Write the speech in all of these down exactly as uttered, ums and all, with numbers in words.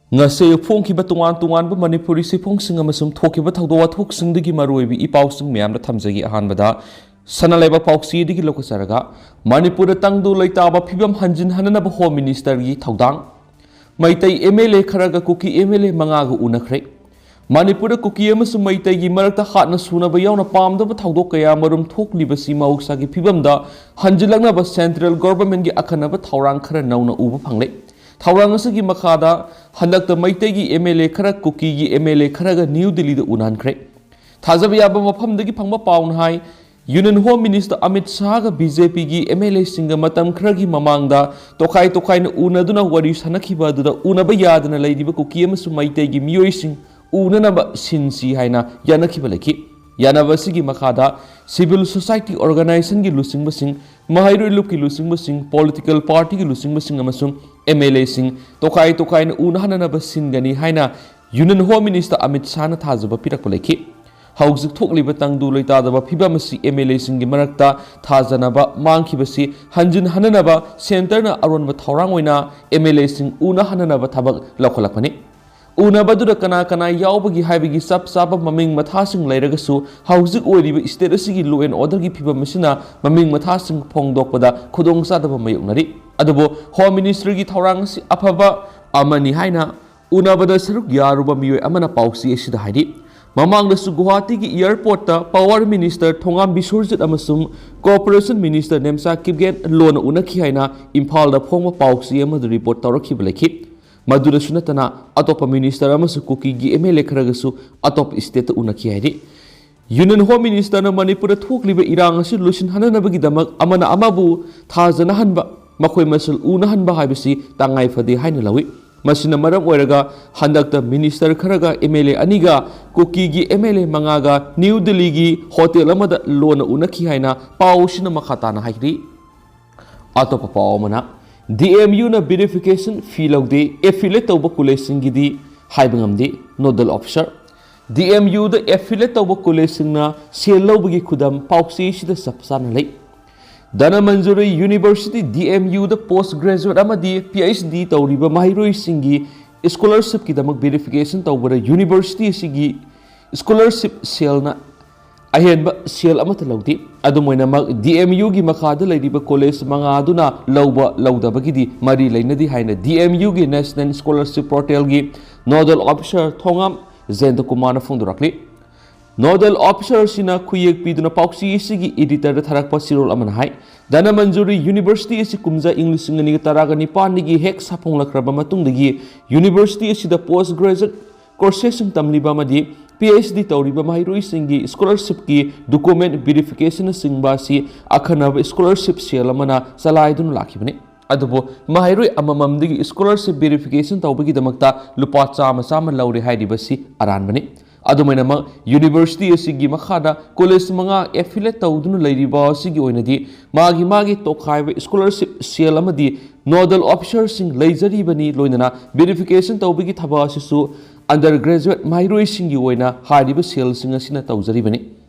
ꯉꯁꯤ ꯐꯣꯡꯈꯤꯕ ꯇꯣꯉꯥꯟ ꯇꯣꯉꯥꯟꯕ ꯃꯅꯤꯄꯨꯔꯤ ꯁꯤꯐꯣꯡꯁꯤꯡ ꯑꯃꯁꯨꯡ ꯊꯣꯛꯈꯤꯕ ꯊꯧꯗꯣꯛ ꯋꯥꯊꯣꯛꯁꯤꯡꯗꯒꯤ ꯃꯔꯨꯑꯣꯏꯕ ꯏ ꯄꯥꯎꯁꯤꯡ ꯃꯌꯥꯝꯗ ꯊꯝꯖꯒꯦ꯫ ꯑꯍꯥꯟꯕꯗ ꯁꯅꯥ ꯂꯩꯕꯥꯛ ꯄꯥꯎꯆꯦꯗꯒꯤ ꯂꯧꯈꯠꯆꯔꯒ, ꯃꯅꯤꯄꯨꯔꯗ ꯇꯪꯗꯨ ꯂꯩꯇꯥꯕ ꯐꯤꯕꯝ ꯍꯟꯖꯤꯟꯍꯟꯅꯅꯕ ꯍꯣꯝ ꯃꯤꯅꯤꯁꯇꯔꯒꯤ ꯊꯧꯗꯥꯡ꯫ ꯃꯩꯇꯩ ꯑꯦꯝ ꯑꯦꯜ ꯑꯦ ꯈꯔꯒ ꯀꯨꯀꯤ ꯑꯦꯝ ꯑꯦꯜ ꯑꯦ ꯃꯉꯥꯒ ꯎꯅꯈ꯭ꯔꯦ꯫ ꯃꯅꯤꯄꯨꯔꯗ ꯀꯨꯀꯤ ꯑꯃꯁꯨꯡ ꯃꯩꯇꯩꯒꯤ ꯃꯔꯛꯇ ꯍꯥꯠꯅ ꯁꯨꯅꯕ ꯌꯥꯎꯅ ꯄꯥꯝꯗꯕ ꯊꯧꯗꯣꯛ ꯀꯌꯥ ꯃꯔꯨꯝ ꯊꯣꯛꯂꯤꯕꯁꯤ ꯃꯍꯧꯁꯥꯒꯤ ꯐꯤꯕꯝꯗ ꯍꯟꯖꯤꯜꯂꯛꯅꯕ ꯁꯦꯟꯇ꯭ꯔꯦꯜ ꯒꯣꯚꯔꯟꯃꯦꯟꯠꯀꯤ ꯑꯈꯟꯅꯕ ꯊꯧꯔꯥꯡ ꯈꯔ ꯅꯧꯅ ꯎꯕ ꯐꯪꯂꯦ꯫ ꯊꯧꯔꯥꯡ ꯑꯁꯤꯒꯤ ꯃꯈꯥꯗ ꯍꯟꯗꯛꯇ ꯃꯩꯇꯩꯒꯤ ꯑꯦꯝ ꯑꯦꯜ ꯑꯦ ꯈꯔ ꯀꯨꯀꯤꯒꯤ ꯑꯦꯝ ꯑꯦꯜ ꯑꯦ ꯈꯔꯒ ꯅ꯭ꯌꯨ ꯗꯤꯜꯂꯤꯗ ꯎꯅꯍꯟꯈ꯭ꯔꯦ꯫ ꯊꯥꯖꯕ ꯌꯥꯕ ꯃꯐꯝꯗꯒꯤ ꯐꯪꯕ ꯄꯥꯎꯅ ꯍꯥꯏ, ꯌꯨꯅꯤꯌꯟ ꯍꯣꯝ ꯃꯤꯅꯤꯁꯇꯔ ꯑꯃꯤꯠ ꯁꯥꯍꯒ ꯕꯤ ꯖꯦ ꯄꯤꯒꯤ ꯑꯦꯝ ꯑꯦꯜ ꯑꯦꯁꯤꯡꯒ ꯃꯇꯝ ꯈꯔꯒꯤ ꯃꯃꯥꯡꯗ ꯇꯣꯈꯥꯏ ꯇꯣꯈꯥꯏꯅ ꯎꯅꯗꯨꯅ ꯋꯥꯔꯤ ꯁꯥꯟꯅꯈꯤꯕ ꯑꯗꯨꯗ ꯎꯅꯕ ꯌꯥꯗꯅ ꯂꯩꯔꯤꯕ ꯀꯨꯀꯤ ꯑꯃꯁꯨꯡ ꯃꯩꯇꯩꯒꯤ ꯃꯤꯑꯣꯏꯁꯤꯡ ꯎꯅꯅꯕ ꯁꯤꯟꯁꯤ ꯍꯥꯏꯅ ꯌꯥꯅꯈꯤꯕ ꯂꯩꯈꯤ꯫ ꯌꯥꯅꯕ ꯑꯁꯤꯒꯤ ꯃꯈꯥꯗ ꯁꯤꯚꯤꯜ ꯁꯣꯁꯥꯏꯇꯤ ꯑꯣꯔꯒꯅꯥꯏꯖꯦꯁꯟꯒꯤ ꯂꯨꯆꯤꯡꯕꯁꯤꯡ, ꯃꯍꯩꯔꯣꯏ ꯂꯨꯞꯀꯤ ꯂꯨꯆꯤꯡꯕꯁꯤꯡ, ꯄꯣꯂꯤꯇꯤꯀꯦꯜ ꯄꯥꯔꯇꯤꯒꯤ ꯂꯨꯆꯤꯡꯕꯁꯤꯡ ꯑꯃꯁꯨꯡ ꯑꯦꯝ ꯑꯦꯜ ꯑꯦꯁꯤꯡ ꯇꯣꯈꯥꯏ ꯇꯣꯈꯥꯏꯅ ꯎꯅꯍꯟꯅꯅꯕ ꯁꯤꯟꯒꯅꯤ ꯍꯥꯏꯅ ꯌꯨꯅꯤꯌꯟ ꯍꯣꯝ ꯃꯤꯅꯤꯁꯇꯔ ꯑꯃꯤꯠ ꯁꯥꯍꯅ ꯊꯥꯖꯕ ꯄꯤꯔꯛꯄ ꯂꯩꯈꯤ꯫ ꯍꯧꯖꯤꯛ ꯊꯣꯛꯂꯤꯕ ꯇꯪꯗꯨ ꯂꯩꯇꯥꯗꯕ ꯐꯤꯕꯝ ꯑꯁꯤ ꯑꯦꯝ ꯑꯦꯜ ꯑꯦꯁꯤꯡꯒꯤ ꯃꯔꯛꯇ ꯊꯥꯖꯅꯕ ꯃꯥꯡꯈꯤꯕꯁꯤ ꯍꯟꯖꯤꯟꯍꯟꯅꯅꯕ ꯁꯦꯟꯇꯔꯅ ꯑꯔꯣꯟꯕ ꯊꯧꯔꯥꯡ ꯑꯣꯏꯅ ꯑꯦꯝ ꯑꯦꯜ ꯑꯦꯁꯤꯡ ꯎꯅꯍꯟꯅꯅꯕ ꯊꯕꯛ ꯂꯧꯈꯠꯂꯛꯄꯅꯤ꯫ ꯎꯅꯕꯗꯨꯗ ꯀꯅꯥ ꯀꯅꯥ ꯌꯥꯎꯕꯒꯤ ꯍꯥꯏꯕꯒꯤ ꯆꯞ ꯆꯥꯕ ꯃꯃꯤꯡ ꯃꯊꯥꯁꯤꯡ ꯂꯩꯔꯒꯁꯨ, ꯍꯧꯖꯤꯛ ꯑꯣꯏꯔꯤꯕ ꯁ꯭ꯇꯦꯠ ꯑꯁꯤꯒꯤ ꯂꯣ ꯑꯦꯟ ꯑꯣꯔꯗꯔꯒꯤ ꯐꯤꯕꯝ ꯑꯁꯤꯅ ꯃꯃꯤꯡ ꯃꯊꯥꯁꯤꯡ ꯐꯣꯡꯗꯣꯛꯄꯗ ꯈꯨꯗꯣꯡꯆꯥꯗꯕ ꯃꯥꯌꯣꯛꯅꯔꯤ꯫ ꯑꯗꯨꯕꯨ ꯍꯣꯝ ꯃꯤꯅꯤꯁꯇ꯭ꯔꯤꯒꯤ ꯊꯧꯔꯥꯡ ꯑꯁꯤ ꯑꯐꯕ ꯑꯃꯅꯤ ꯍꯥꯏꯅ ꯎꯅꯕꯗ ꯁꯔꯨꯛ ꯌꯥꯔꯨꯕ ꯃꯤꯑꯣꯏ ꯑꯃꯅ ꯄꯥꯎꯆꯦ ꯑꯁꯤꯗ ꯍꯥꯏꯔꯤ꯫ ꯃꯃꯥꯡꯗꯁꯨ ꯒꯨꯋꯥꯍꯥꯇꯤꯒꯤ ꯑꯦꯌꯔꯄꯣꯔꯠꯇ ꯄꯥꯋꯔ ꯃꯤꯅꯤꯁꯇꯔ ꯊꯣꯉꯥꯝ ꯕꯤꯁ꯭ꯋꯔꯖꯤꯠ ꯑꯃꯁꯨꯡ ꯀꯣꯑꯣꯄꯔꯦꯁꯟ ꯃꯤꯅꯤꯁꯇꯔ ꯅꯦꯝꯆꯥ ꯀꯤꯞꯒꯦꯟ ꯂꯣꯟꯅ ꯎꯅꯈꯤ ꯍꯥꯏꯅ ꯏꯝꯐꯥꯜꯗ ꯐꯣꯡꯕ ꯄꯥꯎꯆꯦ ꯑꯃꯗ ꯔꯤꯄꯣꯔꯠ ꯇꯧꯔꯛꯈꯤꯕ ꯂꯩꯈꯤ꯫ ꯃꯗꯨꯗꯁꯨ ꯅꯠꯇꯅ, ꯑꯇꯣꯞꯄ ꯃꯤꯅꯤꯁꯇꯔ ꯑꯃꯁꯨ ꯀꯨꯀꯤꯒꯤ ꯑꯦꯝ ꯑꯦꯜ ꯑꯦ ꯈꯔꯒꯁꯨ ꯑꯇꯣꯞꯄ ꯁ꯭ꯇꯦꯠꯇ ꯎꯅꯈꯤ ꯍꯥꯏꯔꯤ꯫ ꯌꯨꯅꯤꯌꯟ ꯍꯣꯝ ꯃꯤꯅꯤꯁꯇꯔꯅ ꯃꯅꯤꯄꯨꯔꯗ ꯊꯣꯛꯂꯤꯕ ꯏꯔꯥꯡ ꯑꯁꯤ ꯂꯣꯏꯁꯤꯟꯍꯟꯅꯅꯕꯒꯤꯗꯃꯛ ꯑꯃꯅ ꯑꯃꯕꯨ ꯊꯥꯖꯅꯍꯟꯕ, ꯃꯈꯣꯏ ꯃꯁꯦꯜ ꯎꯅꯍꯟꯕ ꯍꯥꯏꯕꯁꯤ ꯇꯉꯥꯏ ꯐꯗꯦ ꯍꯥꯏꯅ ꯂꯧꯏ꯫ ꯃꯁꯤꯅ ꯃꯔꯝ ꯑꯣꯏꯔꯒ ꯍꯟꯗꯛꯇ ꯃꯤꯅꯤꯁꯇꯔ ꯈꯔꯒ ꯑꯦꯝ ꯑꯦꯜ ꯑꯦ ꯑꯅꯤꯒ ꯀꯨꯀꯤꯒꯤ ꯑꯦꯝ ꯑꯦꯜ ꯑꯦ ꯃꯉꯥꯒ ꯅ꯭ꯌꯨ ꯗꯤꯜꯂꯤꯒꯤ ꯍꯣꯇꯦꯜ ꯑꯃꯗ ꯂꯣꯟꯅ ꯎꯅꯈꯤ ꯍꯥꯏꯅ ꯄꯥꯎ ꯑꯁꯤꯅ ꯃꯈꯥ ꯇꯥꯅ ꯍꯥꯏꯔꯤ꯫ ꯑꯇꯣꯞꯄ ꯄꯥꯎ ꯑꯃꯅ, ꯗꯤ ꯑꯦꯝ ꯌꯨꯅ ꯚꯦꯔꯤꯐꯤꯀꯦꯁꯟ ꯐꯤ ꯂꯧꯗꯦ, ꯑꯦꯐꯤꯂꯦꯠ ꯇꯧꯕ ꯀꯣꯂꯦꯖꯁꯤꯡꯒꯤꯗꯤ ꯍꯥꯏꯕ ꯉꯝꯗꯦ, ꯅꯣꯗꯜ ꯑꯣꯐꯤꯁꯥꯔ꯫ ꯗꯤ ꯑꯦꯝ ꯌꯨꯗ ꯑꯦꯐꯤꯂꯦꯠ ꯇꯧꯕ ꯀꯣꯂꯦꯖꯁꯤꯡꯅ ꯁꯦꯜ ꯂꯧꯕꯒꯤ ꯈꯨꯗꯝ ꯄꯥꯎꯆꯦꯁꯤꯗ ꯆꯞ ꯆꯥꯅ ꯂꯩ꯫ ꯙꯅꯃꯟꯖꯨꯔꯤ ꯌꯨꯅꯤꯚꯔꯁꯤꯇꯤ, ꯗꯤ ꯑꯦꯝ ꯌꯨꯗ ꯄꯣꯁ ꯒ꯭ꯔꯦꯖꯨꯑꯦꯠ ꯑꯃꯗꯤ ꯄꯤ ꯑꯩꯆ ꯗꯤ ꯇꯧꯔꯤꯕ ꯃꯍꯩꯔꯣꯏꯁꯤꯡꯒꯤ ꯁ꯭ꯀꯣꯂꯔꯁꯤꯞꯀꯤꯗꯃꯛ ꯚꯦꯔꯤꯐꯤꯀꯦꯁꯟ ꯇꯧꯕꯗ ꯌꯨꯅꯤꯚꯔꯁꯤꯇꯤ ꯑꯁꯤꯒꯤ ꯁ꯭ꯀꯣꯂꯔꯁꯤꯞ ꯁꯦꯜꯅ ꯑꯍꯦꯟꯕ ꯁꯦꯜ ꯑꯃꯠꯇ ꯂꯧꯗꯦ꯫ ꯑꯗꯨꯝ ꯑꯣꯏꯅꯃꯛ, ꯗꯤ ꯑꯦꯝ ꯌꯨꯒꯤ ꯃꯈꯥꯗ ꯂꯩꯔꯤꯕ ꯀꯣꯂꯦꯖ ꯃꯉꯥ ꯑꯗꯨꯅ ꯂꯧꯕ ꯂꯧꯗꯕꯒꯤꯗꯤ ꯃꯔꯤ ꯂꯩꯅꯗꯦ ꯍꯥꯏꯅ ꯗꯤ ꯑꯦꯝ ꯌꯨꯒꯤ ꯅꯦꯁꯅꯦꯜ ꯁ꯭ꯀꯣꯂꯔꯁꯤꯞ ꯄꯣꯔꯇꯦꯜꯒꯤ ꯅꯣꯗꯦꯜ ꯑꯣꯐꯤꯁꯥꯔ ꯊꯣꯉꯥꯝ ꯖꯌꯟꯇꯀꯨꯃꯥꯔꯅ ꯐꯣꯡꯗꯣꯔꯛꯂꯤ꯫ ꯅꯣꯗꯦꯜ ꯑꯣꯐꯤꯁꯥꯔ ꯑꯁꯤꯅ ꯈꯨꯌꯦꯛ ꯄꯤꯗꯨꯅ ꯄꯥꯎꯆꯦ ꯑꯁꯤꯒꯤ ꯏꯗꯤꯇꯔꯗ ꯊꯥꯔꯛꯄ ꯆꯦꯔꯣꯜ ꯑꯃꯅ ꯍꯥꯏ, ꯙꯅꯃꯟꯖꯨꯔꯤ ꯌꯨꯅꯤꯚꯔꯁꯤꯇꯤ ꯑꯁꯤ ꯀꯨꯝꯖꯥ ꯏꯪ ꯂꯤꯁꯤꯡ ꯑꯅꯤꯒ ꯇꯔꯥꯒ ꯅꯤꯄꯥꯟꯗꯒꯤ ꯍꯦꯛ ꯁꯥꯐꯣꯡꯂꯛꯈ꯭ꯔꯕ ꯃꯇꯨꯡꯗꯒꯤ ꯌꯨꯅꯤꯚꯔꯁꯤꯇꯤ ꯑꯁꯤꯗ ꯄꯣꯁ ꯒ꯭ꯔꯦꯖꯨꯑꯦꯠ ꯀꯣꯔꯁꯦꯁꯁꯤꯡ ꯇꯝꯂꯤꯕ ꯑꯃꯗꯤ ꯄꯤ ꯑꯩꯆ ꯗꯤ ꯇꯧꯔꯤꯕ ꯃꯍꯩꯔꯣꯏꯁꯤꯡꯒꯤ ꯁ꯭ꯀꯣꯂꯔꯁꯤꯞꯀꯤ ꯗꯣꯀꯨꯃꯦꯟ ꯚꯦꯔꯤꯐꯤꯀꯦꯁꯟꯅꯆꯤꯡꯕ ꯑꯁꯤ ꯑꯈꯟꯅꯕ ꯁ꯭ꯀꯣꯂꯔꯁꯤꯞ ꯁꯦꯜ ꯑꯃꯅ ꯆꯂꯥꯏꯗꯨꯅ ꯂꯥꯛꯈꯤꯕꯅꯤ꯫ ꯑꯗꯨꯕꯨ ꯃꯍꯩꯔꯣꯏ ꯑꯃꯃꯝꯗꯒꯤ ꯁ꯭ꯀꯣꯂꯔꯁꯤꯞ ꯚꯦꯔꯤꯐꯤꯀꯦꯁꯟ ꯇꯧꯕꯒꯤꯗꯃꯛꯇ ꯂꯨꯄꯥ ꯆꯥꯝꯃ ꯆꯥꯝꯃ ꯂꯧꯔꯦ ꯍꯥꯏꯔꯤꯕꯁꯤ ꯑꯔꯥꯟꯕꯅꯤ꯫ ꯑꯗꯨꯃꯥꯏꯅꯃꯛ, ꯌꯨꯅꯤꯚꯔꯁꯤꯇꯤ ꯑꯁꯤꯒꯤ ꯃꯈꯥꯗ ꯀꯣꯂꯦꯖ ꯃꯉꯥ ꯑꯦꯐꯤꯂꯦꯠ ꯇꯧꯗꯨꯅ ꯂꯩꯔꯤꯕ ꯑꯁꯤꯒꯤ ꯑꯣꯏꯅꯗꯤ ꯃꯥꯒꯤ ꯃꯥꯒꯤ ꯇꯣꯈꯥꯏꯕ ꯁ꯭ꯀꯣꯂꯔꯁꯤꯞ ꯁꯦꯜ ꯑꯃꯗꯤ ꯅꯣꯗꯦꯜ ꯑꯣꯐꯤꯁꯥꯔꯁꯤꯡ ꯂꯩꯖꯔꯤꯕꯅꯤ, ꯂꯣꯏꯅꯅ ꯚꯦꯔꯤꯐꯤꯀꯦꯁꯟ ꯇꯧꯕꯒꯤ ꯊꯕꯛ ꯑꯁꯤꯁꯨ ꯑꯟꯗꯔ ꯒ꯭ꯔꯦꯖꯨꯑꯦꯠ ꯃꯍꯩꯔꯣꯏꯁꯤꯡꯒꯤ ꯑꯣꯏꯅ ꯍꯥꯏꯔꯤꯕ ꯁꯦꯜꯁꯤꯡ ꯑꯁꯤꯅ ꯇꯧꯖꯔꯤꯕꯅꯤ꯫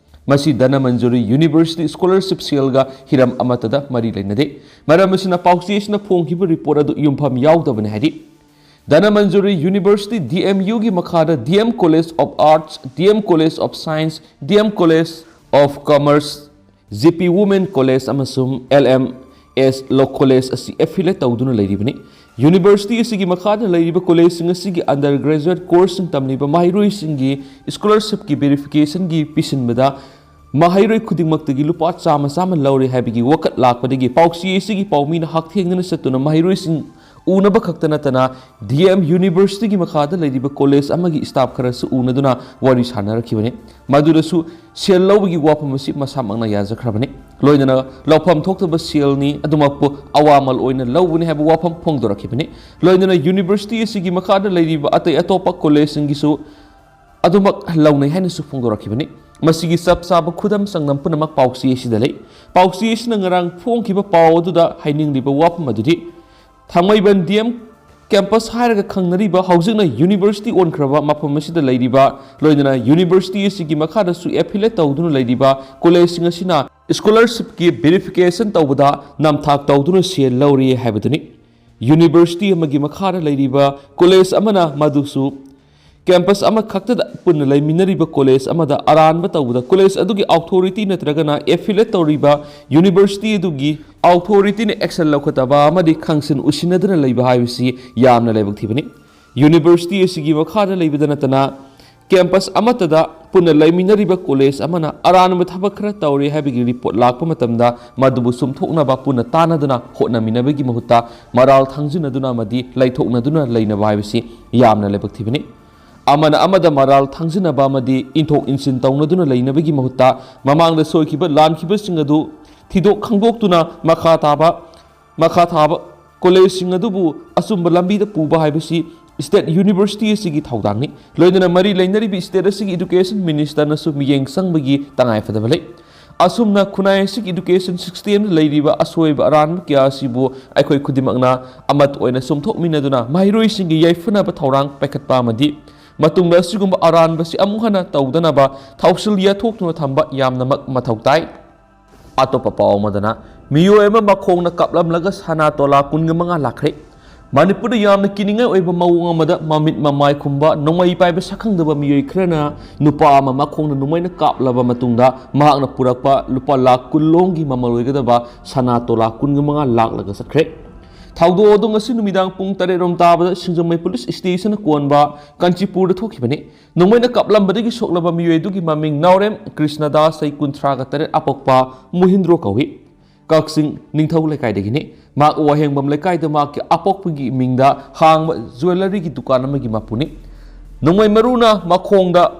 ꯃꯁꯤ ꯙꯅꯃꯟꯖꯨꯔꯤ ꯌꯨꯅꯤꯚꯔꯁꯤꯇꯤ ꯁ꯭ꯀꯣꯂꯔꯁꯤꯞ ꯁꯦꯜꯒ ꯍꯤꯔꯝ ꯑꯃꯠꯇꯗ ꯃꯔꯤ ꯂꯩꯅꯗꯦ꯫ ꯃꯔꯝ ꯑꯁꯤꯅ ꯄꯥꯎꯆꯦ ꯑꯁꯤꯅ ꯐꯣꯡꯈꯤꯕ ꯔꯤꯄꯣꯔꯠ ꯑꯗꯨ ꯌꯨꯝꯐꯝ ꯌꯥꯎꯗꯕꯅꯤ ꯍꯥꯏꯔꯤ꯫ ꯙꯅꯃꯟꯖꯨꯔꯤ ꯌꯨꯅꯤꯚꯔꯁꯤꯇꯤ, ꯗꯤ ꯑꯦꯝ ꯌꯨꯒꯤ ꯃꯈꯥꯗ D M college of arts, D M college of science, D M college of commerce, G P women college ꯑꯃꯁꯨꯡ ꯑꯦꯜ ꯑꯦꯝ ꯑꯦꯁ ꯂꯣ ꯀꯣꯂꯦꯖ ꯑꯁꯤ ꯑꯦꯐꯤꯂꯦꯠ ꯇꯧꯗꯨꯅ ꯂꯩꯔꯤꯕꯅꯤ꯫ ꯌꯨꯅꯤꯚꯔꯁꯤꯇꯤ ꯑꯁꯤꯒꯤ ꯃꯈꯥꯗ ꯂꯩꯔꯤꯕ ꯀꯣꯂꯦꯖꯁꯤꯡ ꯑꯁꯤꯒꯤ ꯑꯟꯗꯔ ꯒ꯭ꯔꯦꯖꯨꯑꯦꯠ ꯀꯣꯔꯁꯁꯤꯡ ꯇꯝꯂꯤꯕ ꯃꯍꯩꯔꯣꯏꯁꯤꯡꯒꯤ ꯁ꯭ꯀꯣꯂꯔꯁꯤꯞꯀꯤ ꯚꯦꯔꯤꯐꯤꯀꯦꯁꯟꯒꯤ ꯄꯤꯁꯤꯟꯕꯗ ꯃꯍꯩꯔꯣꯏ ꯈꯨꯗꯤꯡꯃꯛꯇꯒꯤ ꯂꯨꯄꯥ ꯆꯥꯝꯃ ꯆꯥꯝꯃ ꯂꯧꯔꯦ ꯍꯥꯏꯕꯒꯤ ꯋꯥꯀꯠ ꯂꯥꯛꯄꯗꯒꯤ ꯄꯥꯎꯆꯦ ꯑꯁꯤꯒꯤ ꯄꯥꯎꯃꯤꯅ ꯍꯛꯊꯦꯡꯅꯅ ꯆꯠꯇꯨꯅ ꯃꯍꯩꯔꯣꯏꯁꯤꯡ ꯎꯅꯕ ꯈꯛꯇ ꯅꯠꯇꯅ ꯗꯤ ꯑꯦꯝ ꯌꯨꯅꯤꯚꯔꯁꯤꯇꯤꯒꯤ ꯃꯈꯥꯗ ꯂꯩꯔꯤꯕ ꯀꯣꯂꯦꯖ ꯑꯃꯒꯤ ꯁ꯭ꯇꯥꯐ ꯈꯔꯁꯨ ꯎꯅꯗꯨꯅ ꯋꯥꯔꯤ ꯁꯥꯟꯅꯔꯛꯈꯤꯕꯅꯤ꯫ ꯃꯗꯨꯗꯁꯨ ꯁꯦꯜ ꯂꯧꯕꯒꯤ ꯋꯥꯐꯝ ꯑꯁꯤ ꯃꯁꯥꯃꯛꯅ ꯌꯥꯖꯈ꯭ꯔꯕꯅꯤ꯫ ꯂꯣꯏꯅꯅ ꯂꯧꯐꯝ ꯊꯣꯛꯇꯕ ꯁꯦꯜꯅꯤ, ꯑꯗꯨꯃꯛꯄꯨ ꯑꯋꯥꯃꯜ ꯑꯣꯏꯅ ꯂꯧꯕꯅꯤ ꯍꯥꯏꯕ ꯋꯥꯐꯝ ꯐꯣꯡꯗꯣꯔꯛꯈꯤꯕꯅꯤ꯫ ꯂꯣꯏꯅꯅ ꯌꯨꯅꯤꯚꯔꯁꯤꯇꯤ ꯑꯁꯤꯒꯤ ꯃꯈꯥꯗ ꯂꯩꯔꯤꯕ ꯑꯇꯩ ꯑꯇꯣꯞꯄ ꯀꯣꯂꯦꯖꯁꯤꯡꯒꯤꯁꯨ ꯑꯗꯨꯃꯛ ꯂꯧꯅꯩ ꯍꯥꯏꯅꯁꯨ ꯐꯣꯡꯗꯣꯔꯛꯈꯤꯕꯅꯤ꯫ ꯃꯁꯤꯒꯤ ꯆꯞ ꯆꯥꯕ ꯈꯨꯗꯝ ꯆꯥꯡꯗꯝ ꯄꯨꯝꯅꯃꯛ ꯄꯥꯎꯆꯦ ꯑꯁꯤꯗ ꯂꯩ꯫ ꯄꯥꯎꯆꯦ ꯑꯁꯤꯅ ꯉꯔꯥꯡ ꯐꯣꯡꯈꯤꯕ ꯄꯥꯎ ꯑꯗꯨꯗ ꯍꯥꯏꯅꯤꯡꯂꯤꯕ ꯋꯥꯐꯝ ꯑꯗꯨꯗꯤ, ꯊꯥꯡꯃꯩꯕꯟ ꯗꯤ ꯑꯦꯝ ꯀꯦꯝꯄꯁ ꯍꯥꯏꯔꯒ ꯈꯪꯅꯔꯤꯕ, ꯍꯧꯖꯤꯛꯅ ꯌꯨꯅꯤꯚꯔꯁꯤꯇꯤ ꯑꯣꯟꯈ꯭ꯔꯕ ꯃꯐꯝ ꯑꯁꯤꯗ ꯂꯩꯔꯤꯕ, ꯂꯣꯏꯅꯅ ꯌꯨꯅꯤꯚꯔꯁꯤꯇꯤ ꯑꯁꯤꯒꯤ ꯃꯈꯥꯗꯁꯨ ꯑꯦꯐꯤꯂꯦꯠ ꯇꯧꯗꯨꯅ ꯂꯩꯔꯤꯕ ꯀꯣꯂꯦꯖꯁꯤꯡ ꯑꯁꯤꯅ ꯁ꯭ꯀꯣꯂꯔꯁꯤꯞꯀꯤ ꯚꯦꯔꯤꯐꯤꯀꯦꯁꯟ ꯇꯧꯕꯗ ꯅꯝꯊꯥꯛ ꯇꯧꯗꯨꯅ ꯁꯦꯜ ꯂꯧꯔꯤ ꯍꯥꯏꯕꯗꯨꯅꯤ꯫ ꯌꯨꯅꯤꯚꯔꯁꯤꯇꯤ ꯑꯃꯒꯤ ꯃꯈꯥꯗ ꯂꯩꯔꯤꯕ ꯀꯣꯂꯦꯖ ꯑꯃꯅ ꯃꯗꯨꯁꯨ ꯀꯦꯝꯄꯁ ꯑꯃꯈꯛꯇꯗ ꯄꯨꯟꯅ ꯂꯩꯃꯤꯟꯅꯔꯤꯕ ꯀꯣꯂꯦꯖ ꯑꯃꯗ ꯑꯔꯥꯟꯕ ꯇꯧꯕꯗ ꯀꯣꯂꯦꯖ ꯑꯗꯨꯒꯤ ꯑꯣꯊꯣꯔꯤꯇꯤ ꯅꯠꯇ꯭ꯔꯒꯅ ꯑꯦꯐꯤꯂꯦꯠ ꯇꯧꯔꯤꯕ ꯌꯨꯅꯤꯚꯔꯁꯤꯇꯤ ꯑꯗꯨꯒꯤ ꯑꯣꯊꯣꯔꯤꯇꯤꯅ ꯑꯦꯛꯁꯟ ꯂꯧꯈꯠꯇꯕ ꯑꯃꯗꯤ ꯈꯪꯁꯤꯟ ꯎꯁꯤꯟꯅꯗꯨꯅ ꯂꯩꯕ ꯍꯥꯏꯕꯁꯤ ꯌꯥꯝꯅ ꯂꯥꯏꯕꯛ ꯊꯤꯕꯅꯤ꯫ ꯌꯨꯅꯤꯚꯔꯁꯤꯇꯤ ꯑꯁꯤꯒꯤ ꯃꯈꯥꯗ ꯂꯩꯕꯗ ꯅꯠꯇꯅ ꯀꯦꯝꯄꯁ ꯑꯃꯠꯇꯗ ꯄꯨꯟꯅ ꯂꯩꯃꯤꯟꯅꯔꯤꯕ ꯀꯣꯂꯦꯖ ꯑꯃꯅ ꯑꯔꯥꯟꯕ ꯊꯕꯛ ꯈꯔ ꯇꯧꯔꯦ ꯍꯥꯏꯕꯒꯤ ꯔꯤꯄꯣꯔꯠ ꯂꯥꯛꯄ ꯃꯇꯝꯗ ꯃꯗꯨꯕꯨ ꯆꯨꯝꯊꯣꯛꯅꯕ ꯄꯨꯟꯅ ꯇꯥꯟꯅꯗꯨꯅ ꯍꯣꯠꯅꯃꯤꯟꯅꯕꯒꯤ ꯃꯍꯨꯠꯇ ꯃꯔꯥꯜ ꯊꯥꯡꯖꯤꯟꯅꯗꯨꯅ ꯑꯃꯗꯤ ꯂꯩꯊꯣꯛꯅꯗꯨꯅ ꯂꯩꯅꯕ ꯍꯥꯏꯕꯁꯤ ꯌꯥꯝꯅ ꯂꯥꯏꯕꯛ ꯊꯤꯕꯅꯤ꯫ ꯑꯃꯅ ꯑꯃꯗ ꯃꯔꯥꯜ ꯊꯥꯡꯖꯤꯟꯅꯕ ꯑꯃꯗꯤ ꯏꯟꯊꯣꯛ ꯏꯟꯁꯤꯟ ꯇꯧꯅꯗꯨꯅ ꯂꯩꯅꯕꯒꯤ ꯃꯍꯨꯠꯇ ꯃꯃꯥꯡꯗ ꯁꯣꯏꯈꯤꯕ ꯂꯥꯟꯈꯤꯕꯁꯤꯡ ꯑꯗꯨ ꯊꯤꯗꯣꯛ ꯈꯪꯗꯣꯛꯇꯨꯅ ꯃꯈꯥ ꯇꯥꯕ ꯃꯈꯥ ꯊꯥꯕ ꯀꯣꯂꯦꯖꯁꯤꯡ ꯑꯗꯨꯕꯨ ꯑꯆꯨꯝꯕ ꯂꯝꯕꯤꯗ ꯄꯨꯕ ꯍꯥꯏꯕꯁꯤ ꯁ꯭ꯇꯦꯠ ꯌꯨꯅꯤꯚꯔꯁꯤꯇꯤ ꯑꯁꯤꯒꯤ ꯊꯧꯗꯥꯡꯅꯤ꯫ ꯂꯣꯏꯅꯅ ꯃꯔꯤ ꯂꯩꯅꯔꯤꯕ ꯁ꯭ꯇꯦꯠ ꯑꯁꯤꯒꯤ ꯏꯗꯨꯀꯦꯁꯟ ꯃꯤꯅꯤꯁꯇꯔꯅꯁꯨ ꯃꯤꯠꯌꯦꯡ ꯆꯪꯕꯒꯤ ꯇꯉꯥꯏꯐꯗꯕ ꯂꯩ꯫ ꯑꯁꯨꯝꯅ ꯈꯨꯟꯅꯥꯏ ꯑꯁꯤꯒꯤ ꯏꯗꯨꯀꯦꯁꯟ ꯁꯤꯁꯇꯦꯝꯗ ꯂꯩꯔꯤꯕ ꯑꯁꯣꯏꯕ ꯑꯔꯥꯟꯕ ꯀꯌꯥ ꯑꯁꯤꯕꯨ ꯑꯩꯈꯣꯏ ꯈꯨꯗꯤꯡꯃꯛꯅ ꯑꯃꯠꯇ ꯑꯣꯏꯅ ꯆꯨꯝꯊꯣꯛꯃꯤꯟꯅꯗꯨꯅ ꯃꯍꯩꯔꯣꯏꯁꯤꯡꯒꯤ ꯌꯥꯏꯐꯅꯕ ꯊꯧꯔꯥꯡ ꯄꯥꯏꯈꯠꯄ ꯑꯃꯗꯤ ꯃꯇꯨꯡꯗ ꯑꯁꯤꯒꯨꯝꯕ ꯑꯔꯥꯟꯕꯁꯤ ꯑꯃꯨꯛ ꯍꯟꯅ ꯇꯧꯗꯅꯕ ꯊꯧꯁꯤꯜ ꯌꯥꯊꯣꯛꯇꯨꯅ ꯊꯝꯕ ꯌꯥꯝꯅꯃꯛ ꯃꯊꯧ ꯇꯥꯏ꯫ ꯑꯇꯣꯞꯄ ꯄꯥꯎ ꯑꯃꯗꯅ, ꯃꯤꯑꯣꯏ ꯑꯃ ꯃꯈꯣꯡꯅ ꯀꯥꯞꯂꯝꯂꯒ ꯁꯅꯥ ꯇꯣꯂꯥ ꯀꯨꯟꯒ ꯃꯉꯥ ꯂꯥꯛꯈ꯭ꯔꯦ꯫ ꯃꯅꯤꯄꯨꯔꯗ ꯌꯥꯝꯅ ꯀꯤꯅꯤꯡꯉꯥꯏ ꯑꯣꯏꯕ ꯃꯑꯣꯡ ꯑꯃꯗ ꯃꯃꯤꯠ ꯃꯃꯥꯏ ꯈꯨꯝꯕ ꯅꯣꯡꯃꯩ ꯄꯥꯏꯕ ꯁꯛꯈꯪꯗꯕ ꯃꯤꯑꯣꯏ ꯈꯔꯅ ꯅꯨꯄꯥ ꯑꯃ ꯃꯈꯣꯡꯅ ꯅꯣꯡꯃꯩꯅ ꯀꯥꯞꯂꯕ ꯃꯇꯨꯡꯗ ꯃꯍꯥꯛꯅ ꯄꯨꯔꯛꯄ ꯂꯨꯄꯥ ꯂꯥꯈ ꯀꯨꯟ ꯂꯣꯝꯒꯤ ꯃꯃꯜ ꯑꯣꯏꯒꯗꯕ ꯁꯅꯥ ꯇꯣꯂꯥ ꯀꯨꯟꯒ ꯃꯉꯥ ꯂꯥꯛꯂꯒ ꯆꯠꯈ꯭ꯔꯦ꯫ ꯊꯧꯗꯣꯛ ꯑꯗꯨ ꯉꯁꯤ ꯅꯨꯃꯤꯗꯥꯡ ꯄꯨꯡ ꯇꯔꯦꯠ ꯔꯣꯝ ꯇꯥꯕꯗ ꯁꯤꯡꯖꯃꯩ ꯄꯨꯂꯤꯁ ꯁ꯭ꯇꯦꯁꯟꯅ ꯀꯣꯟꯕ ꯀꯥꯟꯆꯤꯄꯨꯔꯗ ꯊꯣꯛꯈꯤꯕꯅꯤ꯫ ꯅꯣꯡꯃꯩꯅ ꯀꯥꯞꯂꯝꯕꯗꯒꯤ ꯁꯣꯛꯂꯕ ꯃꯤꯑꯣꯏ ꯑꯗꯨꯒꯤ ꯃꯃꯤꯡ ꯅꯥꯎꯔꯦꯝ ꯀ꯭ꯔꯤꯁꯅꯗꯥꯁ, ꯆꯍꯤ ꯀꯨꯟꯊ꯭ꯔꯥꯒ ꯇꯔꯦꯠ, ꯑꯄꯣꯛꯄ ꯃꯨꯍꯤꯟꯗ꯭ꯔꯣ ꯀꯧꯏ꯫ ꯀꯛꯆꯤꯡ ꯅꯤꯡꯊꯧ ꯂꯩꯀꯥꯏꯗꯒꯤꯅꯤ꯫ ꯃꯍꯥꯛ ꯋꯥꯍꯦꯡꯕꯝ ꯂꯩꯀꯥꯏꯗ ꯃꯍꯥꯛꯀꯤ ꯑꯄꯣꯛꯄꯒꯤ ꯃꯤꯡꯗ ꯍꯥꯡꯕ ꯖꯨꯋꯦꯂꯔꯤꯒꯤ ꯗꯨꯀꯥꯟ ꯑꯃꯒꯤ ꯃꯄꯨꯅꯤ꯫ ꯅꯣꯡꯃꯩ ꯃꯔꯨꯅ ꯃꯈꯣꯡꯗ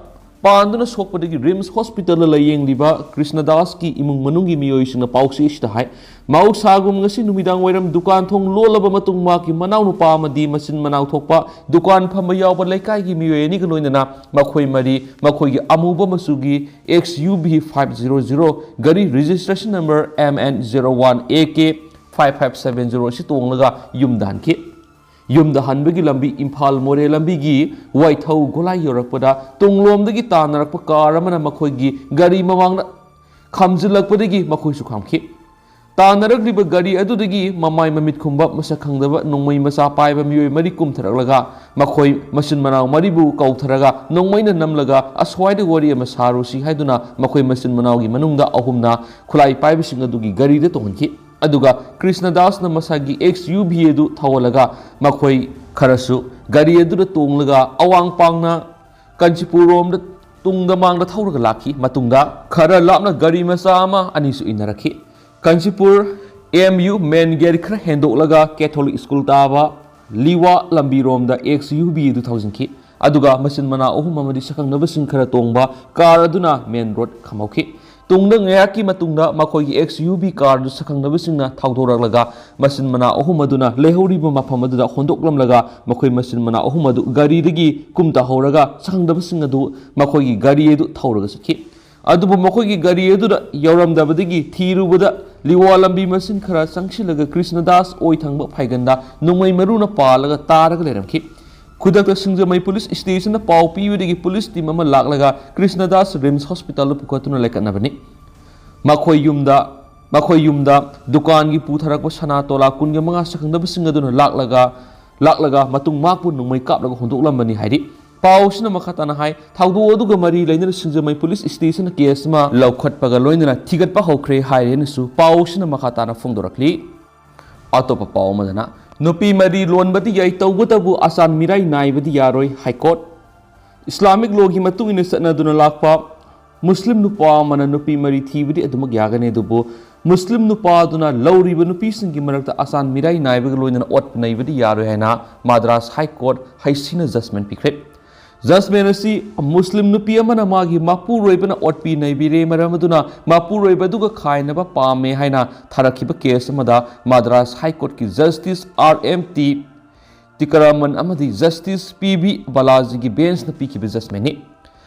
ꯄꯥꯟꯗꯨꯅ ꯁꯣꯛꯄꯗꯒꯤ ꯔꯤꯝꯁ ꯍꯣꯁꯄꯤꯇꯥꯜꯗ ꯂꯥꯌꯦꯡꯂꯤꯕ ꯀ꯭ꯔꯤꯁꯅꯗꯥꯁꯀꯤ ꯏꯃꯨꯡ ꯃꯅꯨꯡꯒꯤ ꯃꯤꯑꯣꯏꯁꯤꯡꯅ ꯄꯥꯎꯆꯦ ꯑꯁꯤꯗ ꯍꯥꯏ, ꯃꯍꯧꯁꯥꯒꯨꯝ ꯉꯁꯤ ꯅꯨꯃꯤꯗꯥꯡ ꯋꯥꯏꯔꯝ ꯗꯨꯀꯥꯟ ꯊꯣꯡ ꯂꯣꯜꯂꯕ ꯃꯇꯨꯡ ꯃꯍꯥꯛꯀꯤ ꯃꯅꯥꯎꯅꯨꯄꯥ ꯑꯃꯗꯤ ꯃꯆꯤꯟ ꯃꯅꯥꯎ ꯊꯣꯛꯄ ꯗꯨꯀꯥꯟ ꯐꯝꯕ ꯌꯥꯎꯕ ꯂꯩꯀꯥꯏꯒꯤ ꯃꯤꯑꯣꯏ ꯑꯅꯤꯒ ꯂꯣꯏꯅꯅ ꯃꯈꯣꯏ ꯃꯔꯤ ꯃꯈꯣꯏꯒꯤ ꯑꯃꯨꯕ ꯃꯆꯨꯒꯤ XUV five zero zero ꯒꯥꯔꯤ registration number MN zero one AK five five seven zero ꯑꯁꯤ ꯇꯣꯡꯂꯒ ꯌꯨꯝꯗ ꯍꯟꯈꯤ꯫ ꯌꯨꯝꯗ ꯍꯟꯕꯒꯤ ꯂꯝꯕꯤ ꯏꯝꯐꯥꯜ ꯃꯣꯔꯦ ꯂꯝꯕꯤꯒꯤ ꯋꯥꯏꯊꯧ ꯒꯣꯂꯥꯏ ꯌꯧꯔꯛꯄꯗ ꯇꯨꯡꯂꯣꯝꯗꯒꯤ ꯇꯥꯟꯅꯔꯛꯄ ꯀꯥꯔ ꯑꯃꯅ ꯃꯈꯣꯏꯒꯤ ꯒꯥꯔꯤ ꯃꯃꯥꯡꯗ ꯈꯥꯝꯖꯤꯜꯂꯛꯄꯗꯒꯤ ꯃꯈꯣꯏꯁꯨ ꯈꯥꯝꯈꯤ꯫ ꯇꯥꯟꯅꯔꯛꯂꯤꯕ ꯒꯥꯔꯤ ꯑꯗꯨꯗꯒꯤ ꯃꯃꯥꯏ ꯃꯃꯤꯠ ꯈꯨꯝꯕ ꯃꯁꯛ ꯈꯪꯗꯕ ꯅꯣꯡꯃꯩ ꯃꯆꯥ ꯄꯥꯏꯕ ꯃꯤꯑꯣꯏ ꯃꯔꯤ ꯀꯨꯝꯊꯔꯛꯂꯒ ꯃꯈꯣꯏ ꯃꯆꯤꯟ ꯃꯅꯥꯎ ꯃꯔꯤꯕꯨ ꯀꯧꯊꯔꯒ ꯅꯣꯡꯃꯩꯅ ꯅꯝꯂꯒ ꯑꯁ꯭ꯋꯥꯏꯗ ꯋꯥꯔꯤ ꯑꯃ ꯁꯥꯔꯨꯁꯤ ꯍꯥꯏꯗꯨꯅ ꯃꯈꯣꯏ ꯃꯆꯤꯟ ꯃꯅꯥꯎꯒꯤ ꯃꯅꯨꯡꯗ ꯑꯍꯨꯝꯅ ꯈꯨꯠꯂꯥꯏ ꯄꯥꯏꯕꯁꯤꯡ ꯑꯗꯨꯒꯤ ꯒꯥꯔꯤꯗ ꯇꯣꯡꯍꯟꯈꯤ꯫ ꯑꯗꯨꯒ ꯀ꯭ꯔꯤꯁꯅꯗꯥꯁꯅ ꯃꯁꯥꯒꯤ ꯑꯦꯛꯁ ꯌꯨ ꯚꯤ ꯑꯗꯨ ꯊꯧꯍꯜꯂꯒ ꯃꯈꯣꯏ ꯈꯔꯁꯨ ꯒꯥꯔꯤ ꯑꯗꯨꯗ ꯇꯣꯡꯂꯒ ꯑꯋꯥꯡ ꯄꯥꯡꯅ ꯀꯥꯟꯆꯤꯄꯨꯔ ꯔꯣꯝꯗ ꯇꯨꯡꯗ ꯃꯥꯡꯗ ꯊꯧꯔꯒ ꯂꯥꯛꯈꯤ꯫ ꯃꯇꯨꯡꯗ ꯈꯔ ꯂꯥꯞꯅ ꯒꯥꯔꯤ ꯃꯆꯥ ꯑꯃ ꯑꯅꯤꯁꯨ ꯏꯟꯅꯔꯛꯈꯤ꯫ ꯀꯥꯟꯆꯤꯄꯨꯔ ꯑꯦꯝ ꯌꯨ ꯃꯦꯟ ꯒꯦꯠ ꯈꯔ ꯍꯦꯟꯗꯣꯛꯂꯒ ꯀꯦꯊꯣꯂꯤꯛ ꯁ꯭ꯀꯨꯜ ꯇꯥꯕ ꯂꯤꯋꯥ ꯂꯝꯕꯤꯔꯣꯝꯗ ꯑꯦꯛꯁ ꯌꯨ ꯚꯤ ꯑꯗꯨ ꯊꯧꯖꯤꯟꯈꯤ꯫ ꯑꯗꯨꯒ ꯃꯆꯤꯟ ꯃꯅꯥꯎ ꯑꯍꯨꯝ ꯑꯃꯗꯤ ꯁꯛꯈꯪꯅꯕꯁꯤꯡ ꯈꯔ ꯇꯣꯡꯕ ꯀꯥꯔ ꯑꯗꯨꯅ ꯃꯦꯟ ꯔꯣꯗ ꯈꯥꯝꯍꯧꯈꯤ꯫ ꯇꯨꯡꯗ ꯉꯥꯏꯍꯥꯛꯀꯤ ꯃꯇꯨꯡꯗ ꯃꯈꯣꯏꯒꯤ ꯑꯦꯛꯁ ꯌꯨ ꯚꯤ ꯀꯥꯔ ꯑꯗꯨ ꯁꯛꯈꯪꯅꯕꯁꯤꯡꯅ ꯊꯧꯗꯣꯔꯛꯂꯒ ꯃꯆꯤꯟ ꯃꯅꯥꯎ ꯑꯍꯨꯝ ꯑꯗꯨꯅ ꯂꯩꯍꯧꯔꯤꯕ ꯃꯐꯝ ꯑꯗꯨꯗ ꯍꯣꯟꯗꯣꯛꯂꯝꯂꯒ ꯃꯈꯣꯏ ꯃꯆꯤꯟ ꯃꯅꯥꯎ ꯑꯍꯨꯝ ꯑꯗꯨ ꯒꯥꯔꯤꯗꯒꯤ ꯀꯨꯝꯊꯍꯧꯔꯒ ꯁꯛꯈꯪꯗꯕꯁꯤꯡ ꯑꯗꯨ ꯃꯈꯣꯏꯒꯤ ꯒꯥꯔꯤ ꯑꯗꯨ ꯊꯧꯔꯒ ꯆꯠꯈꯤ꯫ ꯑꯗꯨꯕꯨ ꯃꯈꯣꯏꯒꯤ ꯒꯥꯔꯤ ꯑꯗꯨꯗ ꯌꯧꯔꯝꯗꯕꯗꯒꯤ ꯊꯤꯔꯨꯕꯗ ꯂꯤꯋꯥ ꯂꯝꯕꯤ ꯃꯆꯤꯟ ꯈꯔ ꯆꯪꯁꯤꯜꯂꯒ ꯀ꯭ꯔꯤꯁꯅꯗꯥꯁ ꯑꯣꯏ ꯊꯪꯕ ꯐꯥꯏꯒꯟꯗ ꯅꯣꯡꯃꯩ ꯃꯔꯨꯅ ꯄꯥꯜꯂꯒ ꯇꯥꯔꯒ ꯂꯩꯔꯝꯈꯤ꯫ ꯈꯨꯗꯛꯇ ꯁꯤꯡꯖꯃꯩ ꯄꯨꯂꯤꯁ ꯁ꯭ꯇꯦꯁꯟꯗ ꯄꯥꯎ ꯄꯤꯕꯗꯒꯤ ꯄꯨꯂꯤꯁ ꯇꯤꯝ ꯑꯃ ꯂꯥꯛꯂꯒ ꯀ꯭ꯔꯤꯁꯅꯗꯥꯁ ꯔꯤꯝꯁ ꯍꯣꯁꯄꯤꯇꯥꯜꯗ ꯄꯨꯈꯠꯇꯨꯅ ꯂꯩꯈꯠꯅꯕꯅꯤ꯫ ꯃꯈꯣꯏ ꯌꯨꯝꯗ ꯃꯈꯣꯏ ꯌꯨꯝꯗ ꯗꯨꯀꯥꯟꯒꯤ ꯄꯨꯊꯔꯛꯄ ꯁꯅꯥ ꯇꯣꯂꯥ ꯀꯨꯟꯒ ꯃꯉꯥ ꯁꯛꯈꯪꯗꯕꯁꯤꯡ ꯑꯗꯨꯅ ꯂꯥꯛꯂꯒ ꯂꯥꯛꯂꯒ ꯃꯇꯨꯡ ꯃꯥꯛꯄꯨ ꯅꯣꯡꯃꯩ ꯀꯥꯞꯂꯒ ꯍꯨꯟꯗꯣꯛꯂꯝꯕꯅꯤ ꯍꯥꯏꯔꯤ꯫ ꯄꯥꯎ ꯑꯁꯤꯅ ꯃꯈꯥ ꯇꯥꯅ ꯍꯥꯏ, ꯊꯧꯗꯣꯛ ꯑꯗꯨꯒ ꯃꯔꯤ ꯂꯩꯅꯅ ꯁꯤꯡꯖꯃꯩ ꯄꯨꯂꯤꯁ ꯁ꯭ꯇꯦꯁꯟꯅ ꯀꯦꯁ ꯑꯃ ꯂꯧꯈꯠꯄꯒ ꯂꯣꯏꯅꯅ ꯊꯤꯒꯠꯄ ꯍꯧꯈ꯭ꯔꯦ ꯍꯥꯏꯔꯦꯅꯁꯨ ꯄꯥꯎ ꯑꯁꯤꯅ ꯃꯈꯥ ꯇꯥꯅ ꯐꯣꯡꯗꯣꯔꯛꯂꯤ꯫ ꯑꯇꯣꯞꯄ ꯄꯥꯎ ꯑꯃꯗꯅ, ꯅꯨꯄꯤ ꯃꯔꯤ ꯂꯣꯟꯕꯗꯤ ꯌꯥꯏ, ꯇꯧꯕꯇꯕꯨ ꯑꯁꯥꯟ ꯃꯤꯔꯥꯏ ꯅꯥꯏꯕꯗꯤ ꯌꯥꯔꯣꯏ, ꯍꯥꯏ ꯀꯣꯔꯠ꯫ ꯏꯁꯂꯥꯃꯤꯛ ꯂꯣꯒꯤ ꯃꯇꯨꯡ ꯏꯟꯅ ꯆꯠꯅꯗꯨꯅ ꯂꯥꯛꯄ ꯃꯨꯁꯂꯤꯝ ꯅꯨꯄꯥ ꯑꯃꯅ ꯅꯨꯄꯤ ꯃꯔꯤ ꯊꯤꯕꯗꯤ ꯑꯗꯨꯃꯛ ꯌꯥꯒꯅꯤ, ꯑꯗꯨꯕꯨ ꯃꯨꯁꯂꯤꯝ ꯅꯨꯄꯥꯗꯨꯅ ꯂꯧꯔꯤꯕ ꯅꯨꯄꯤꯁꯤꯡꯒꯤ ꯃꯔꯛꯇ ꯑꯁꯥꯟ ꯃꯤꯔꯥꯏ ꯅꯥꯏꯕꯒ ꯂꯣꯏꯅꯅ ꯑꯣꯠꯄ ꯅꯩꯕꯗꯤ ꯌꯥꯔꯣꯏ ꯍꯥꯏꯅ ꯃꯗ꯭ꯔꯥꯁ ꯍꯥꯏ ꯀꯣꯔꯠ ꯍꯩꯁꯤꯅ ꯖꯖꯃꯦꯟ ꯄꯤꯈ꯭ꯔꯦ꯫ ꯖꯖꯃꯦꯟ ꯑꯁꯤ ꯃꯨꯁꯂꯤꯝ ꯅꯨꯄꯤ ꯑꯃꯅ ꯃꯥꯒꯤ ꯃꯄꯨꯔꯣꯏꯕꯅ ꯑꯣꯠꯄꯤ ꯅꯩꯕꯤꯔꯦ, ꯃꯔꯝ ꯑꯗꯨꯅ ꯃꯄꯨꯔꯣꯏꯕ ꯑꯗꯨꯒ ꯈꯥꯏꯅꯕ ꯄꯥꯝꯃꯦ ꯍꯥꯏꯅ ꯊꯥꯔꯛꯈꯤꯕ ꯀꯦꯁ ꯑꯃꯗ ꯃꯗ꯭ꯔꯥꯁ ꯍꯥꯏ ꯀꯣꯔꯠꯀꯤ ꯖꯁꯇꯤꯁ ꯑꯥꯔ ꯑꯦꯝ ꯇꯤ ꯇꯤꯀꯔꯥꯃꯟ ꯑꯃꯗꯤ ꯖꯁꯇꯤꯁ ꯄꯤ ꯕꯤ ꯕꯥꯂꯥꯖꯤꯒꯤ ꯕꯦꯟꯁꯅ ꯄꯤꯈꯤꯕ ꯖꯖꯃꯦꯟꯅꯤ꯫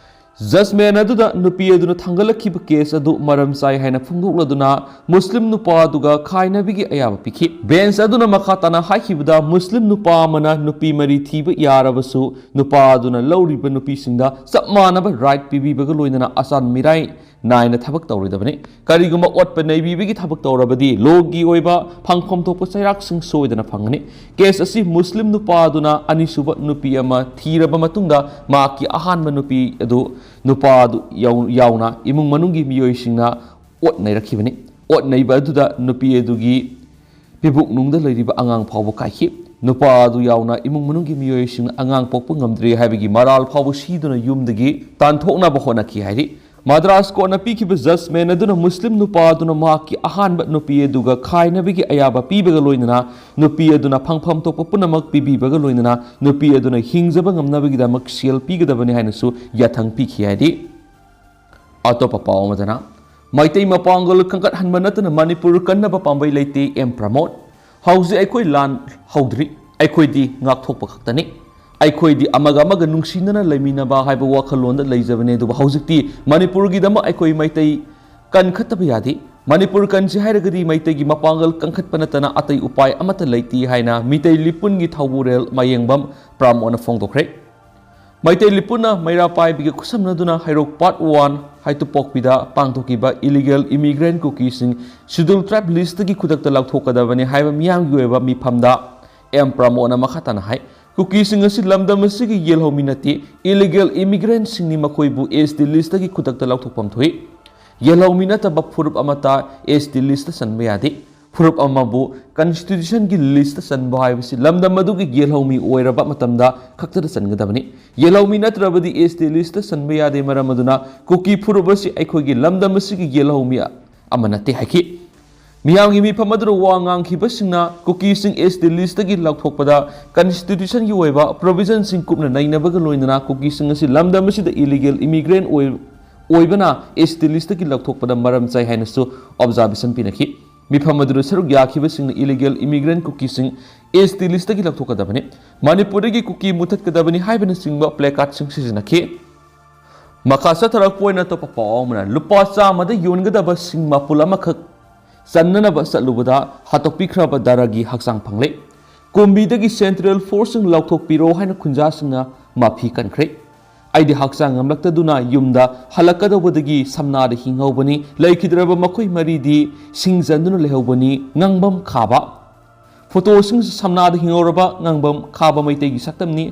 ꯖꯖꯃꯦꯟ ꯑꯗꯨꯗ ꯅꯨꯄꯤ ꯑꯗꯨꯅ ꯊꯥꯡꯒꯠꯂꯛꯈꯤꯕ ꯀꯦꯁ ꯑꯗꯨ ꯃꯔꯝ ꯆꯥꯏ ꯍꯥꯏꯅ ꯐꯣꯡꯗꯣꯛꯂꯗꯨꯅ ꯃꯨꯁꯂꯤꯝ ꯅꯨꯄꯥ ꯑꯗꯨꯒ ꯈꯥꯏꯅꯕꯒꯤ ꯑꯌꯥꯕ ꯄꯤꯈꯤ꯫ ꯕꯦꯟꯁ ꯑꯗꯨꯅ ꯃꯈꯥ ꯇꯥꯅ ꯍꯥꯏꯈꯤꯕꯗ, ꯃꯨꯁꯂꯤꯝ ꯅꯨꯄꯥ ꯑꯃꯅ ꯅꯨꯄꯤ ꯃꯔꯤ ꯊꯤꯕ ꯌꯥꯔꯕꯁꯨ ꯅꯨꯄꯥ ꯑꯗꯨꯅ ꯂꯧꯔꯤꯕ ꯅꯨꯄꯤꯁꯤꯡꯗ ꯆꯞ ꯃꯥꯟꯅꯕ ꯔꯥꯏꯠ ꯄꯤꯕꯤꯕꯒ ꯂꯣꯏꯅꯅ ꯑꯆꯥꯟ ꯃꯤꯔꯥꯏ ꯅꯥꯏꯅ ꯊꯕꯛ ꯇꯧꯔꯣꯏꯗꯕꯅꯤ꯫ ꯀꯔꯤꯒꯨꯝꯕ ꯑꯣꯠꯄ ꯅꯩꯕꯤꯕꯒꯤ ꯊꯕꯛ ꯇꯧꯔꯕꯗꯤ ꯂꯣꯒꯤ ꯑꯣꯏꯕ ꯐꯪꯐꯝ ꯊꯣꯛꯄ ꯆꯩꯔꯥꯛꯁꯤꯡ ꯁꯣꯏꯗꯅ ꯐꯪꯒꯅꯤ꯫ ꯀꯦꯁ ꯑꯁꯤ ꯃꯨꯁꯂꯤꯝ ꯅꯨꯄꯥ ꯑꯗꯨꯅ ꯑꯅꯤꯁꯨꯕ ꯅꯨꯄꯤ ꯑꯃ ꯊꯤꯔꯕ ꯃꯇꯨꯡꯗ ꯃꯍꯥꯛꯀꯤ ꯑꯍꯥꯟꯕ ꯅꯨꯄꯤ ꯑꯗꯨ ꯅꯨꯄꯥ ꯑꯗꯨ ꯌꯥꯎ-, ꯌꯥꯎꯅ ꯏꯃꯨꯡ ꯃꯅꯨꯡꯒꯤ ꯃꯤꯑꯣꯏꯁꯤꯡꯅ ꯑꯣꯠ ꯅꯩꯔꯛꯈꯤꯕꯅꯤ꯫ ꯑꯣꯠ ꯅꯩꯕ ꯑꯗꯨꯗ ꯅꯨꯄꯤ ꯑꯗꯨꯒꯤ ꯄꯤꯕꯨꯛꯅꯨꯡꯗ ꯂꯩꯔꯤꯕ ꯑꯉꯥꯡ ꯐꯥꯎꯕ ꯀꯥꯏꯈꯤ꯫ ꯅꯨꯄꯥ ꯑꯗꯨ ꯌꯥꯎꯅ ꯏꯃꯨꯡ ꯃꯅꯨꯡꯒꯤ ꯃꯤꯑꯣꯏꯁꯤꯡꯅ ꯑꯉꯥꯡ ꯄꯣꯛꯄ ꯉꯝꯗ꯭ꯔꯦ ꯍꯥꯏꯕꯒꯤ ꯃꯔꯥꯜ ꯐꯥꯎꯕ ꯁꯤꯗꯨꯅ ꯌꯨꯝꯗꯒꯤ ꯇꯥꯟꯊꯣꯛꯅꯕ ꯍꯣꯠꯅꯈꯤ ꯍꯥꯏꯔꯤ꯫ ꯃꯗ꯭ꯔꯥꯁ ꯀꯣꯔꯠꯅ ꯄꯤꯈꯤꯕ ꯖꯖꯃꯦꯟ ꯑꯗꯨꯅ ꯃꯨꯁꯂꯤꯝ ꯅꯨꯄꯥ ꯑꯗꯨꯅ ꯃꯍꯥꯛꯀꯤ ꯑꯍꯥꯟꯕ ꯅꯨꯄꯤ ꯑꯗꯨꯒ ꯈꯥꯏꯅꯕꯒꯤ ꯑꯌꯥꯕ ꯄꯤꯕꯒ ꯂꯣꯏꯅꯅ ꯅꯨꯄꯤ ꯑꯗꯨꯅ ꯐꯪꯐꯝ ꯊꯣꯛꯄ ꯄꯨꯝꯅꯃꯛ ꯄꯤꯕꯤꯕꯒ ꯂꯣꯏꯅꯅ ꯅꯨꯄꯤ ꯑꯗꯨꯅ ꯍꯤꯡꯖꯕ ꯉꯝꯅꯕꯒꯤꯗꯃꯛ ꯁꯦꯜ ꯄꯤꯒꯗꯕꯅꯤ ꯍꯥꯏꯅꯁꯨ ꯌꯥꯊꯪ ꯄꯤꯈꯤ ꯍꯥꯏꯔꯤ꯫ ꯑꯇꯣꯞꯄ ꯄꯥꯎ ꯑꯃꯗꯅ, ꯃꯩꯇꯩ ꯃꯄꯥꯡꯒꯜ ꯀꯟꯈꯠꯍꯟꯕ ꯅꯠꯇꯅ ꯃꯅꯤꯄꯨꯔ ꯀꯟꯅꯕ ꯄꯥꯝꯕꯩ ꯂꯩꯇꯦ, ꯑꯦꯝ ꯄ꯭ꯔꯃꯣꯗ꯫ ꯍꯧꯖꯤꯛ ꯑꯩꯈꯣꯏ ꯂꯥꯟ ꯍꯧꯗ꯭ꯔꯤ, ꯑꯩꯈꯣꯏꯗꯤ ꯉꯥꯛꯊꯣꯛꯄ ꯈꯛꯇꯅꯤ꯫ ꯑꯩꯈꯣꯏꯗꯤ ꯑꯃꯒ ꯑꯃꯒ ꯅꯨꯡꯁꯤꯅꯅ ꯂꯩꯃꯤꯟꯅꯕ ꯍꯥꯏꯕ ꯋꯥꯈꯜꯂꯣꯟꯗ ꯂꯩꯖꯕꯅꯦ, ꯑꯗꯨꯕꯨ ꯍꯧꯖꯤꯛꯇꯤ ꯃꯅꯤꯄꯨꯔꯒꯤꯗꯃꯛ ꯑꯩꯈꯣꯏ ꯃꯩꯇꯩ ꯀꯟꯈꯠꯇꯕ ꯌꯥꯗꯦ꯫ ꯃꯅꯤꯄꯨꯔ ꯀꯟꯁꯤ ꯍꯥꯏꯔꯒꯗꯤ ꯃꯩꯇꯩꯒꯤ ꯃꯄꯥꯡꯒꯜ ꯀꯟꯈꯠꯄ ꯅꯠꯇꯅ ꯑꯇꯩ ꯎꯄꯥꯏ ꯑꯃꯠꯇ ꯂꯩꯇꯦ ꯍꯥꯏꯅ ꯃꯤꯇꯩ ꯂꯤꯄꯨꯟꯒꯤ ꯊꯧꯕꯨꯔꯦꯜ ꯃꯌꯦꯡꯕꯝ ꯄ꯭ꯔꯃꯣꯗꯅ ꯐꯣꯡꯗꯣꯛꯈ꯭ꯔꯦ꯫ ꯃꯩꯇꯩ ꯂꯤꯄꯨꯟꯅ ꯃꯩꯔꯥ ꯄꯥꯏꯕꯤꯒ ꯈꯨꯠꯁꯝꯅꯗꯨꯅ ꯍꯩꯔꯣꯛ ꯄꯥꯔꯠ ꯋꯥꯟ ꯍꯥꯏꯇꯨꯄꯣꯛꯄꯤꯗ ꯄꯥꯡꯊꯣꯛꯈꯤꯕ ꯏꯂꯤꯒꯦꯜ ꯏꯃꯤꯒ꯭ꯔꯦꯟ ꯀꯨꯀꯤꯁꯤꯡ ꯁꯦꯗ꯭ꯌꯨꯜ ꯇ꯭ꯔꯥꯏꯕ ꯂꯤꯁꯇꯒꯤ ꯈꯨꯗꯛꯇ ꯂꯧꯊꯣꯛꯀꯗꯕꯅꯤ ꯍꯥꯏꯕ ꯃꯤꯌꯥꯝꯒꯤ ꯑꯣꯏꯕ ꯃꯤꯐꯝꯗ ꯑꯦꯝ ꯄ꯭ꯔꯃꯣꯗꯅ ꯃꯈꯥ ꯇꯥꯅ ꯍꯥꯏ, ꯀꯨꯀꯤꯁꯤꯡ ꯑꯁꯤ ꯂꯝꯗꯝ ꯑꯁꯤꯒꯤ ꯌꯦꯜꯍꯧꯃꯤ ꯅꯠꯇꯦ, ꯏꯂꯤꯒꯦꯜ ꯏꯃꯤꯒ꯭ꯔꯦꯟꯁꯤꯡꯅꯤ, ꯃꯈꯣꯏꯕꯨ ꯑꯦꯁ ꯇꯤ ꯂꯤꯁꯇꯒꯤ ꯈꯨꯗꯛꯇ ꯂꯧꯊꯣꯛꯐꯝ ꯊꯣꯛꯏ꯫ ꯌꯦꯜꯍꯧꯃꯤ ꯅꯠꯇꯕ ꯐꯨꯔꯨꯞ ꯑꯃꯠꯇ ꯑꯦꯁ ꯇꯤ ꯂꯤꯁꯇ ꯆꯟꯕ ꯌꯥꯗꯦ꯫ ꯐꯨꯔꯨꯞ ꯑꯃꯕꯨ ꯀꯟꯁꯇꯤꯇ꯭ꯌꯨꯁꯟꯒꯤ ꯂꯤꯁꯇ ꯆꯟꯕ ꯍꯥꯏꯕꯁꯤ ꯂꯝꯗꯝ ꯑꯗꯨꯒꯤ ꯌꯦꯜꯍꯧꯃꯤ ꯑꯣꯏꯔꯕ ꯃꯇꯝꯗ ꯈꯛꯇꯗ ꯆꯟꯒꯗꯕꯅꯤ꯫ ꯌꯦꯜꯍꯧꯃꯤ ꯅꯠꯇ꯭ꯔꯕꯗꯤ ꯑꯦꯁ ꯇꯤ ꯂꯤꯁꯇ ꯆꯟꯕ ꯌꯥꯗꯦ꯫ ꯃꯔꯝ ꯑꯗꯨꯅ ꯀꯨꯀꯤ ꯐꯨꯔꯨꯞ ꯑꯁꯤ ꯑꯩꯈꯣꯏꯒꯤ ꯂꯝꯗꯝ ꯑꯁꯤꯒꯤ ꯌꯦꯜꯍꯧꯃꯤ ꯑꯃ ꯅꯠꯇꯦ ꯍꯥꯏꯈꯤ꯫ ꯃꯤꯌꯥꯝꯒꯤ ꯃꯤꯐꯝ ꯑꯗꯨꯗ ꯋꯥ ꯉꯥꯡꯈꯤꯕꯁꯤꯡꯅ ꯀꯨꯀꯤꯁꯤꯡ ꯑꯦꯁ ꯇꯤ ꯂꯤꯁꯇꯒꯤ ꯂꯧꯊꯣꯛꯄꯗ ꯀꯟꯁꯇꯤꯇ꯭ꯌꯨꯁꯟꯒꯤ ꯑꯣꯏꯕ ꯄ꯭ꯔꯣꯚꯤꯖꯟꯁꯤꯡ ꯀꯨꯞꯅ ꯅꯩꯅꯕꯒ ꯂꯣꯏꯅꯅ ꯀꯨꯀꯤꯁꯤꯡ ꯑꯁꯤ ꯂꯝꯗꯝ ꯑꯁꯤꯗ ꯏꯂꯤꯒꯦꯜ ꯏꯃꯤꯒ꯭ꯔꯦꯟ ꯑꯣꯏ-, ꯑꯣꯏꯕꯅ ꯑꯦꯁ ꯇꯤ ꯂꯤꯁꯇꯒꯤ ꯂꯧꯊꯣꯛꯄꯗ ꯃꯔꯝ ꯆꯥꯏ ꯍꯥꯏꯅꯁꯨ ꯑꯣꯕꯖꯥꯔꯕꯦꯁꯟ ꯄꯤꯅꯈꯤ꯫ ꯃꯤꯐꯝ ꯑꯗꯨꯗ ꯁꯔꯨꯛ ꯌꯥꯈꯤꯕꯁꯤꯡꯅ ꯏꯂꯤꯒꯦꯜ ꯏꯃꯤꯒ꯭ꯔꯦꯟ ꯀꯨꯀꯤꯁꯤꯡ ꯑꯦꯁ ꯇꯤ ꯂꯤꯁꯇꯒꯤ ꯂꯧꯊꯣꯛꯀꯗꯕꯅꯤ, ꯃꯅꯤꯄꯨꯔꯗꯒꯤ ꯀꯨꯀꯤ ꯃꯨꯊꯠꯀꯗꯕꯅꯤ ꯍꯥꯏꯕꯅꯆꯤꯡꯕ ꯄ꯭ꯂꯦꯀꯥꯔꯗꯁꯤꯡ ꯁꯤꯖꯤꯟꯅꯈꯤ꯫ ꯃꯈꯥ ꯆꯠꯊꯔꯛꯄ ꯑꯣꯏꯅ ꯑꯇꯣꯞꯄ ꯄꯥꯎ ꯑꯃꯅ, ꯂꯨꯄꯥ ꯆꯥꯝꯃꯗ ꯌꯣꯟꯒꯗꯕ ꯁꯤꯡ ꯃꯄꯨꯜ ꯑꯃꯈꯛ ꯆꯟꯅꯅꯕ ꯆꯠꯂꯨꯕꯗ ꯍꯥꯠꯇꯣꯛꯄꯤꯈ꯭ꯔꯕ ꯗꯔꯒꯤ ꯍꯛꯆꯥꯡ ꯐꯪꯂꯦ꯫ ꯀꯨꯝꯕꯤꯗꯒꯤ ꯁꯦꯟꯇ꯭ꯔꯦꯜ ꯐꯣꯔꯁꯁꯤꯡ ꯂꯧꯊꯣꯛꯄꯤꯔꯣ ꯍꯥꯏꯅ ꯈꯨꯟꯖꯥꯁꯤꯡꯅ ꯃꯥꯐꯤ ꯀꯟꯈ꯭ꯔꯦ꯫ ꯑꯩꯗꯤ ꯍꯛꯆꯥꯡ ꯉꯝꯂꯛꯇꯗꯨꯅ ꯌꯨꯝꯗ ꯍꯜꯂꯛꯀꯗꯧꯕꯗꯒꯤ ꯁꯝꯅꯥꯗ ꯍꯤꯡꯍꯧꯕꯅꯤ꯫ ꯂꯩꯈꯤꯗ꯭ꯔꯕ ꯃꯈꯣꯏ ꯃꯔꯤꯗꯤ ꯁꯤꯡ ꯆꯟꯗꯨꯅ ꯂꯩꯍꯧꯕꯅꯤ꯫ ꯉꯥꯡꯕꯝ ꯈꯥꯕ꯫ ꯐꯣꯇꯣꯁꯤꯡꯁꯤ ꯁꯝꯅꯥꯗ ꯍꯤꯡꯍꯧꯔꯕ ꯉꯥꯡꯕꯝ ꯈꯥꯕ ꯃꯩꯇꯩꯒꯤ ꯁꯛꯇꯝꯅꯤ꯫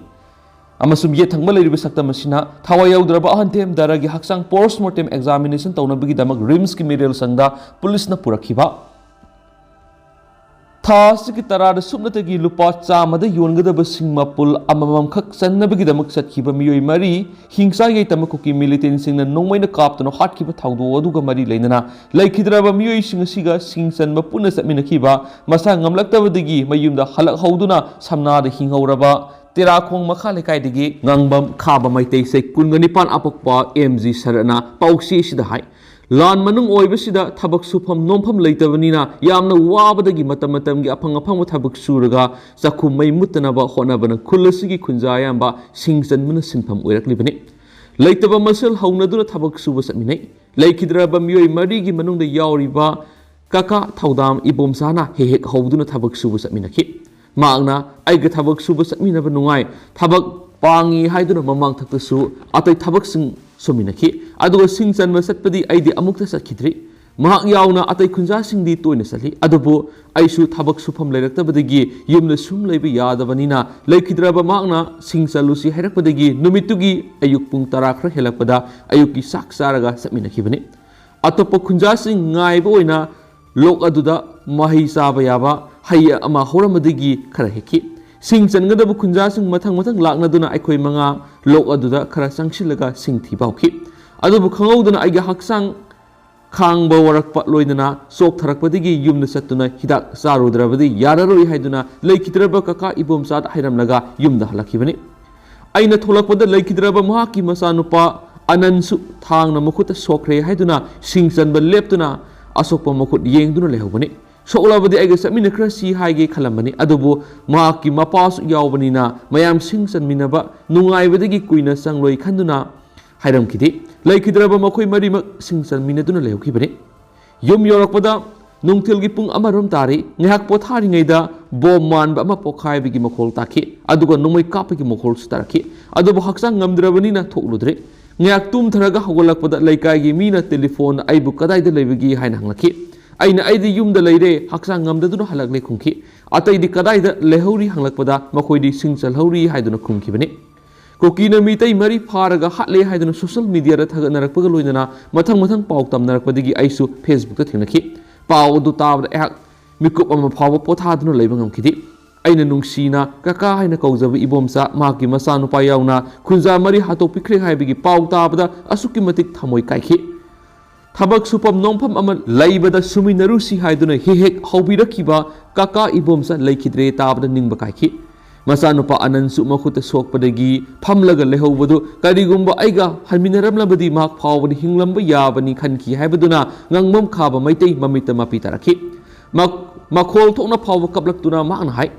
ꯑꯃꯁꯨꯡ ꯌꯦꯠ ꯊꯪꯕ ꯂꯩꯔꯤꯕ ꯁꯛꯇꯝ ꯑꯁꯤꯅ ꯊꯋꯥꯏ ꯌꯥꯎꯗ꯭ꯔꯕ ꯑꯍꯟ ꯊꯦꯝ ꯗꯥꯔꯥꯒꯤ ꯍꯛꯆꯥꯡ post mortem examination ꯇꯧꯅꯕꯒꯤꯗꯃꯛ ꯔꯤꯝꯁꯀꯤ ꯃꯤꯔꯦꯜ ꯁꯪꯗ ꯄꯨꯂꯤꯁꯅ ꯄꯨꯔꯛꯈꯤꯕ꯫ ꯊꯥ ꯑꯁꯤꯒꯤ ꯇꯔꯥꯗ ꯁꯨꯞꯅꯇꯒꯤ ꯂꯨꯄꯥ ꯆꯥꯝꯃꯗ ꯌꯣꯟꯒꯗꯕ ꯁꯤꯡ ꯃꯄꯨꯜ ꯑꯃꯃꯝꯈꯛ ꯆꯟꯅꯕꯒꯤꯗꯃꯛ ꯆꯠꯈꯤꯕ ꯃꯤꯑꯣꯏ ꯃꯔꯤ ꯍꯤꯡꯁꯥ ꯌꯩꯇ ꯃꯈꯨꯠꯀꯤ ꯃꯤꯂꯤꯇꯦꯟꯁꯤꯡꯅ ꯅꯣꯡꯃꯩꯅ ꯀꯥꯞꯇꯨꯅ ꯍꯥꯠꯈꯤꯕ ꯊꯧꯗꯣꯛ ꯑꯗꯨꯒ ꯃꯔꯤ ꯂꯩꯅꯅ ꯂꯩꯈꯤꯗ꯭ꯔꯕ ꯃꯤꯑꯣꯏꯁꯤꯡ ꯑꯁꯤꯒ ꯁꯤꯡ ꯆꯟꯕ ꯄꯨꯟꯅ ꯆꯠꯃꯤꯟꯅꯈꯤꯕ ꯃꯁꯥ ꯉꯝꯂꯛꯇꯕꯗꯒꯤ ꯃꯌꯨꯝꯗ ꯍꯜꯂꯛꯍꯧꯗꯨꯅ ꯁꯝꯅꯥꯗ ꯍꯤꯡꯍꯧꯔꯕ ꯇꯦꯔꯥꯈꯣꯡ ꯃꯈꯥ ꯂꯩꯀꯥꯏꯗꯒꯤ ꯉꯥꯡꯕꯝ ꯈꯥꯕ ꯃꯩꯇꯩ ꯆꯍꯤ ꯀꯨꯟꯒ ꯅꯤꯄꯥꯟ ꯑꯄꯣꯛꯄ ꯑꯦꯝ ꯖꯤ ꯁꯔꯠꯅ ꯄꯥꯎꯆꯦ ꯑꯁꯤꯗ ꯍꯥꯏ꯫ ꯂꯥꯟ ꯃꯅꯨꯡ ꯑꯣꯏꯕꯁꯤꯗ ꯊꯕꯛ ꯁꯨꯐꯝ ꯅꯣꯝꯐꯝ ꯂꯩꯇꯕꯅꯤꯅ ꯌꯥꯝꯅ ꯋꯥꯕꯗꯒꯤ ꯃꯇꯝ ꯃꯇꯝꯒꯤ ꯑꯐꯪ ꯑꯐꯪꯕ ꯊꯕꯛ ꯁꯨꯔꯒ ꯆꯥꯛꯈꯨꯝ ꯃꯩ ꯃꯨꯠꯇꯅꯕ ꯍꯣꯠꯅꯕꯅ ꯈꯨꯜ ꯑꯁꯤꯒꯤ ꯈꯨꯟꯖꯥ ꯑꯌꯥꯝꯕ ꯁꯤꯡ ꯆꯟꯕꯅ ꯁꯤꯟꯐꯝ ꯑꯣꯏꯔꯛꯂꯤꯕꯅꯤ꯫ ꯂꯩꯇꯕ ꯃꯁꯦꯜ ꯍꯧꯅꯗꯨꯅ ꯊꯕꯛ ꯁꯨꯕ ꯆꯠꯃꯤꯟꯅꯩ꯫ ꯂꯩꯈꯤꯗ꯭ꯔꯕ ꯃꯤꯑꯣꯏ ꯃꯔꯤꯒꯤ ꯃꯅꯨꯡꯗ ꯌꯥꯎꯔꯤꯕ ꯀꯀꯥ ꯊꯧꯗꯥꯝ ꯏꯕꯣꯝꯆꯥꯅ ꯍꯦꯛ ꯍꯦꯛ ꯍꯧꯗꯨꯅ ꯊꯕꯛ ꯁꯨꯕ ꯆꯠꯃꯤꯟꯅꯈꯤ꯫ ꯃꯍꯥꯛꯅ ꯑꯩꯒ ꯊꯕꯛ ꯁꯨꯕ ꯆꯠꯃꯤꯟꯅꯕ ꯅꯨꯡꯉꯥꯏ, ꯊꯕꯛ ꯄꯥꯡꯉꯤ ꯍꯥꯏꯗꯨꯅ ꯃꯃꯥꯡ ꯊꯛꯇꯁꯨ ꯑꯇꯩ ꯊꯕꯛꯁꯤꯡ ꯁꯨꯃꯤꯟꯅꯈꯤ꯫ ꯑꯗꯨꯒ ꯁꯤꯡ ꯆꯟꯕ ꯆꯠꯄꯗꯤ ꯑꯩꯗꯤ ꯑꯃꯨꯛꯇ ꯆꯠꯈꯤꯗ꯭ꯔꯤ꯫ ꯃꯍꯥꯛ ꯌꯥꯎꯅ ꯑꯇꯩ ꯈꯨꯟꯖꯥꯁꯤꯡꯗꯤ ꯇꯣꯏꯅ ꯆꯠꯂꯤ꯫ ꯑꯗꯨꯕꯨ ꯑꯩꯁꯨ ꯊꯕꯛ ꯁꯨꯐꯝ ꯂꯩꯔꯛꯇꯕꯗꯒꯤ ꯌꯨꯝꯗ ꯁꯨꯝ ꯂꯩꯕ ꯌꯥꯗꯕꯅꯤꯅ ꯂꯩꯈꯤꯗ꯭ꯔꯕ ꯃꯍꯥꯛꯅ ꯁꯤꯡ ꯆꯜꯂꯨꯁꯤ ꯍꯥꯏꯔꯛꯄꯗꯒꯤ ꯅꯨꯃꯤꯠꯇꯨꯒꯤ ꯑꯌꯨꯛ ꯄꯨꯡ ꯇꯔꯥ ꯈꯔ ꯍꯦꯜꯂꯛꯄꯗ ꯑꯌꯨꯛꯀꯤ ꯆꯥꯛ ꯆꯥꯔꯒ ꯆꯠꯃꯤꯟꯅꯈꯤꯕꯅꯤ꯫ ꯑꯇꯣꯞꯄ ꯈꯨꯟꯖꯥꯁꯤꯡ ꯉꯥꯏꯕ ꯑꯣꯏꯅ ꯂꯣꯛ ꯑꯗꯨꯗ ꯃꯍꯩ ꯆꯥꯕ ꯌꯥꯕ ꯍꯩ ꯑꯃ ꯍꯧꯔꯝꯕꯗꯒꯤ ꯈꯔ ꯍꯦꯛꯈꯤ꯫ ꯁꯤꯡ ꯆꯟꯒꯗꯕ ꯈꯨꯟꯖꯥꯁꯤꯡ ꯃꯊꯪ ꯃꯊꯪ ꯂꯥꯛꯅꯗꯨꯅ ꯑꯩꯈꯣꯏ ꯃꯉꯥ ꯂꯣꯛ ꯑꯗꯨꯗ ꯈꯔ ꯆꯪꯁꯤꯜꯂꯒ ꯁꯤꯡ ꯊꯤꯕ ꯍꯧꯈꯤ꯫ ꯑꯗꯨꯕꯨ ꯈꯪꯍꯧꯗꯅ ꯑꯩꯒꯤ ꯍꯛꯆꯥꯡ ꯈꯥꯡꯕ ꯋꯥꯔꯛꯄ ꯂꯣꯏꯅꯅ ꯆꯣꯛꯊꯔꯛꯄꯗꯒꯤ ꯌꯨꯝꯗ ꯆꯠꯇꯨꯅ ꯍꯤꯗꯥꯛ ꯆꯥꯔꯨꯗ꯭ꯔꯕꯗꯤ ꯌꯥꯔꯔꯣꯏ ꯍꯥꯏꯗꯨꯅ ꯂꯩꯈꯤꯗ꯭ꯔꯕ ꯀꯀꯥ ꯏꯕꯣꯝꯆꯥꯗ ꯍꯥꯏꯔꯝꯂꯒ ꯌꯨꯝꯗ ꯍꯜꯂꯛꯈꯤꯕꯅꯤ꯫ ꯑꯩꯅ ꯊꯣꯛꯂꯛꯄꯗ ꯂꯩꯈꯤꯗ꯭ꯔꯕ ꯃꯍꯥꯛꯀꯤ ꯃꯆꯥꯅꯨꯄꯥ ꯑꯅꯟꯁꯨ ꯊꯥꯡꯅ ꯃꯈꯨꯠꯇ ꯁꯣꯛꯈ꯭ꯔꯦ ꯍꯥꯏꯗꯨꯅ ꯁꯤꯡ ꯆꯟꯕ ꯂꯦꯞꯇꯨꯅ ꯑꯁꯣꯛꯄ ꯃꯈꯨꯠ ꯌꯦꯡꯗꯨꯅ ꯂꯩꯍꯧꯕꯅꯤ꯫ ꯁꯣꯛꯂꯕꯗꯤ ꯑꯩꯒ ꯆꯠꯃꯤꯟꯅꯈ꯭ꯔꯁꯤ ꯍꯥꯏꯒꯦ ꯈꯜꯂꯝꯕꯅꯤ, ꯑꯗꯨꯕꯨ ꯃꯍꯥꯛꯀꯤ ꯃꯄꯥꯁꯨ ꯌꯥꯎꯕꯅꯤꯅ ꯃꯌꯥꯝ ꯁꯤꯡ ꯆꯟꯃꯤꯟꯅꯕ ꯅꯨꯡꯉꯥꯏꯕꯗꯒꯤ ꯀꯨꯏꯅ ꯆꯪꯂꯣꯏ ꯈꯟꯗꯨꯅ ꯍꯥꯏꯔꯝꯈꯤꯗꯦ꯫ ꯂꯩꯈꯤꯗ꯭ꯔꯕ ꯃꯈꯣꯏ ꯃꯔꯤꯃꯛ ꯁꯤꯡ ꯆꯟꯃꯤꯟꯅꯗꯨꯅ ꯂꯩꯍꯧꯈꯤꯕꯅꯤ꯫ ꯌꯨꯝ ꯌꯧꯔꯛꯄꯗ ꯅꯨꯡꯊꯤꯜꯒꯤ ꯄꯨꯡ ꯑꯃꯔꯣꯝ ꯇꯥꯔꯤ꯫ ꯉꯥꯏꯍꯥꯛ ꯄꯣꯊꯥꯔꯤꯉꯩꯗ ꯕꯣꯝ ꯃꯥꯟꯕ ꯑꯃ ꯄꯣꯈꯥꯏꯕꯒꯤ ꯃꯈꯣꯜ ꯇꯥꯈꯤ, ꯑꯗꯨꯒ ꯅꯣꯡꯃꯩ ꯀꯥꯞꯄꯒꯤ ꯃꯈꯣꯜꯁꯨ ꯇꯥꯔꯛꯈꯤ꯫ ꯑꯗꯨꯕꯨ ꯍꯛꯆꯥꯡ ꯉꯝꯗ꯭ꯔꯕꯅꯤꯅ ꯊꯣꯛꯂꯨꯗ꯭ꯔꯦ꯫ ꯉꯥꯏꯍꯥꯛ ꯇꯨꯝꯊꯔꯒ ꯍꯧꯒꯠꯂꯛꯄꯗ ꯂꯩꯀꯥꯏꯒꯤ ꯃꯤꯅ ꯇꯦꯂꯤꯐꯣꯟ ꯑꯩꯕꯨ ꯀꯗꯥꯏꯗ ꯂꯩꯕꯒꯦ ꯍꯥꯏꯅ ꯍꯪꯂꯛꯈꯤ꯫ ꯑꯩꯅ "ꯑꯩꯗꯤ ꯌꯨꯝꯗ ꯂꯩꯔꯦ, ꯍꯛꯆꯥꯡ ꯉꯝꯗꯗꯨꯅ ꯍꯜꯂꯛꯂꯦ" ꯈꯨꯝꯈꯤ꯫ "ꯑꯇꯩꯗꯤ ꯀꯗꯥꯏꯗ ꯂꯩꯍꯧꯔꯤ?" ꯍꯪꯂꯛꯄꯗ ꯃꯈꯣꯏꯗꯤ ꯁꯤꯡ ꯆꯜꯍꯧꯔꯤ ꯍꯥꯏꯗꯨꯅ ꯈꯨꯝꯈꯤꯕꯅꯤ꯫ ꯀꯨꯀꯤꯅ ꯃꯤꯇꯩ ꯃꯔꯤ ꯐꯥꯔꯒ ꯍꯥꯠꯂꯦ ꯍꯥꯏꯗꯨꯅ ꯁꯣꯁꯤꯌꯦꯜ ꯃꯤꯗꯤꯌꯥꯗ ꯊꯥꯒꯠꯅꯔꯛꯄꯒ ꯂꯣꯏꯅꯅ ꯃꯊꯪ ꯃꯊꯪ ꯄꯥꯎ ꯇꯝꯅꯔꯛꯄꯗꯒꯤ ꯑꯩꯁꯨ ꯐꯦꯁꯕꯨꯛꯇ ꯊꯦꯡꯅꯈꯤ꯫ ꯄꯥꯎ ꯑꯗꯨ ꯇꯥꯕꯗ ꯑꯩꯍꯥꯛ ꯃꯤꯀꯨꯞ ꯑꯃ ꯐꯥꯎꯕ ꯄꯣꯊꯥꯗꯨꯅ ꯂꯩꯕ ꯉꯝꯈꯤꯗꯦ꯫ ꯑꯩꯅ ꯅꯨꯡꯁꯤꯅ "ꯀꯀꯥ" ꯍꯥꯏꯅ ꯀꯧꯖꯕ ꯏꯕꯣꯝꯆꯥ ꯃꯍꯥꯛꯀꯤ ꯃꯆꯥꯅꯨꯄꯥ ꯌꯥꯎꯅ ꯈꯨꯟꯖꯥ ꯃꯔꯤ ꯍꯥꯠꯇꯣꯛꯄꯤꯈ꯭ꯔꯦ ꯍꯥꯏꯕꯒꯤ ꯄꯥꯎ ꯇꯥꯕꯗ ꯑꯁꯨꯛꯀꯤ ꯃꯇꯤꯛ ꯊꯃꯣꯏ ꯀꯥꯏꯈꯤ꯫ ꯊꯕꯛ ꯁꯨꯐꯝ ꯅꯣꯝꯐꯝ ꯑꯃ ꯂꯩꯕꯗ ꯁꯨꯃꯤꯟꯅꯔꯨꯁꯤ ꯍꯥꯏꯗꯨꯅ ꯍꯦꯛ ꯍꯦꯛ ꯍꯧꯕꯤꯔꯛꯈꯤꯕ ꯀꯀꯥ ꯏꯕꯣꯝꯆꯥ ꯂꯩꯈꯤꯗ꯭ꯔꯦ ꯇꯥꯕꯗ ꯅꯤꯡꯕ ꯀꯥꯏꯈꯤ꯫ ꯃꯆꯥꯅꯨꯄꯥ ꯑꯅꯟꯁꯨ ꯃꯈꯨꯠꯇ ꯁꯣꯛꯄꯗꯒꯤ ꯐꯝꯂꯒ ꯂꯩꯍꯧꯕꯗꯨ ꯀꯔꯤꯒꯨꯝꯕ ꯑꯩꯒ ꯍꯟꯃꯤꯟꯅꯔꯝꯂꯕꯗꯤ ꯃꯍꯥꯛ ꯐꯥꯎꯕꯗꯤ ꯍꯤꯡꯂꯝꯕ ꯌꯥꯕꯅꯤ ꯈꯟꯈꯤ ꯍꯥꯏꯕꯗꯨꯅ ꯉꯥꯡꯐꯝ ꯈꯥꯕ ꯃꯩꯇꯩ ꯃꯃꯤꯠꯇ ꯃꯄꯤ ꯇꯥꯔꯛꯈꯤ꯫ ꯃ-, ꯃꯈꯣꯜ ꯊꯣꯛꯅ ꯐꯥꯎꯕ ꯀꯞꯂꯛꯇꯨꯅ ꯃꯍꯥꯛꯅ ꯍꯥꯏ,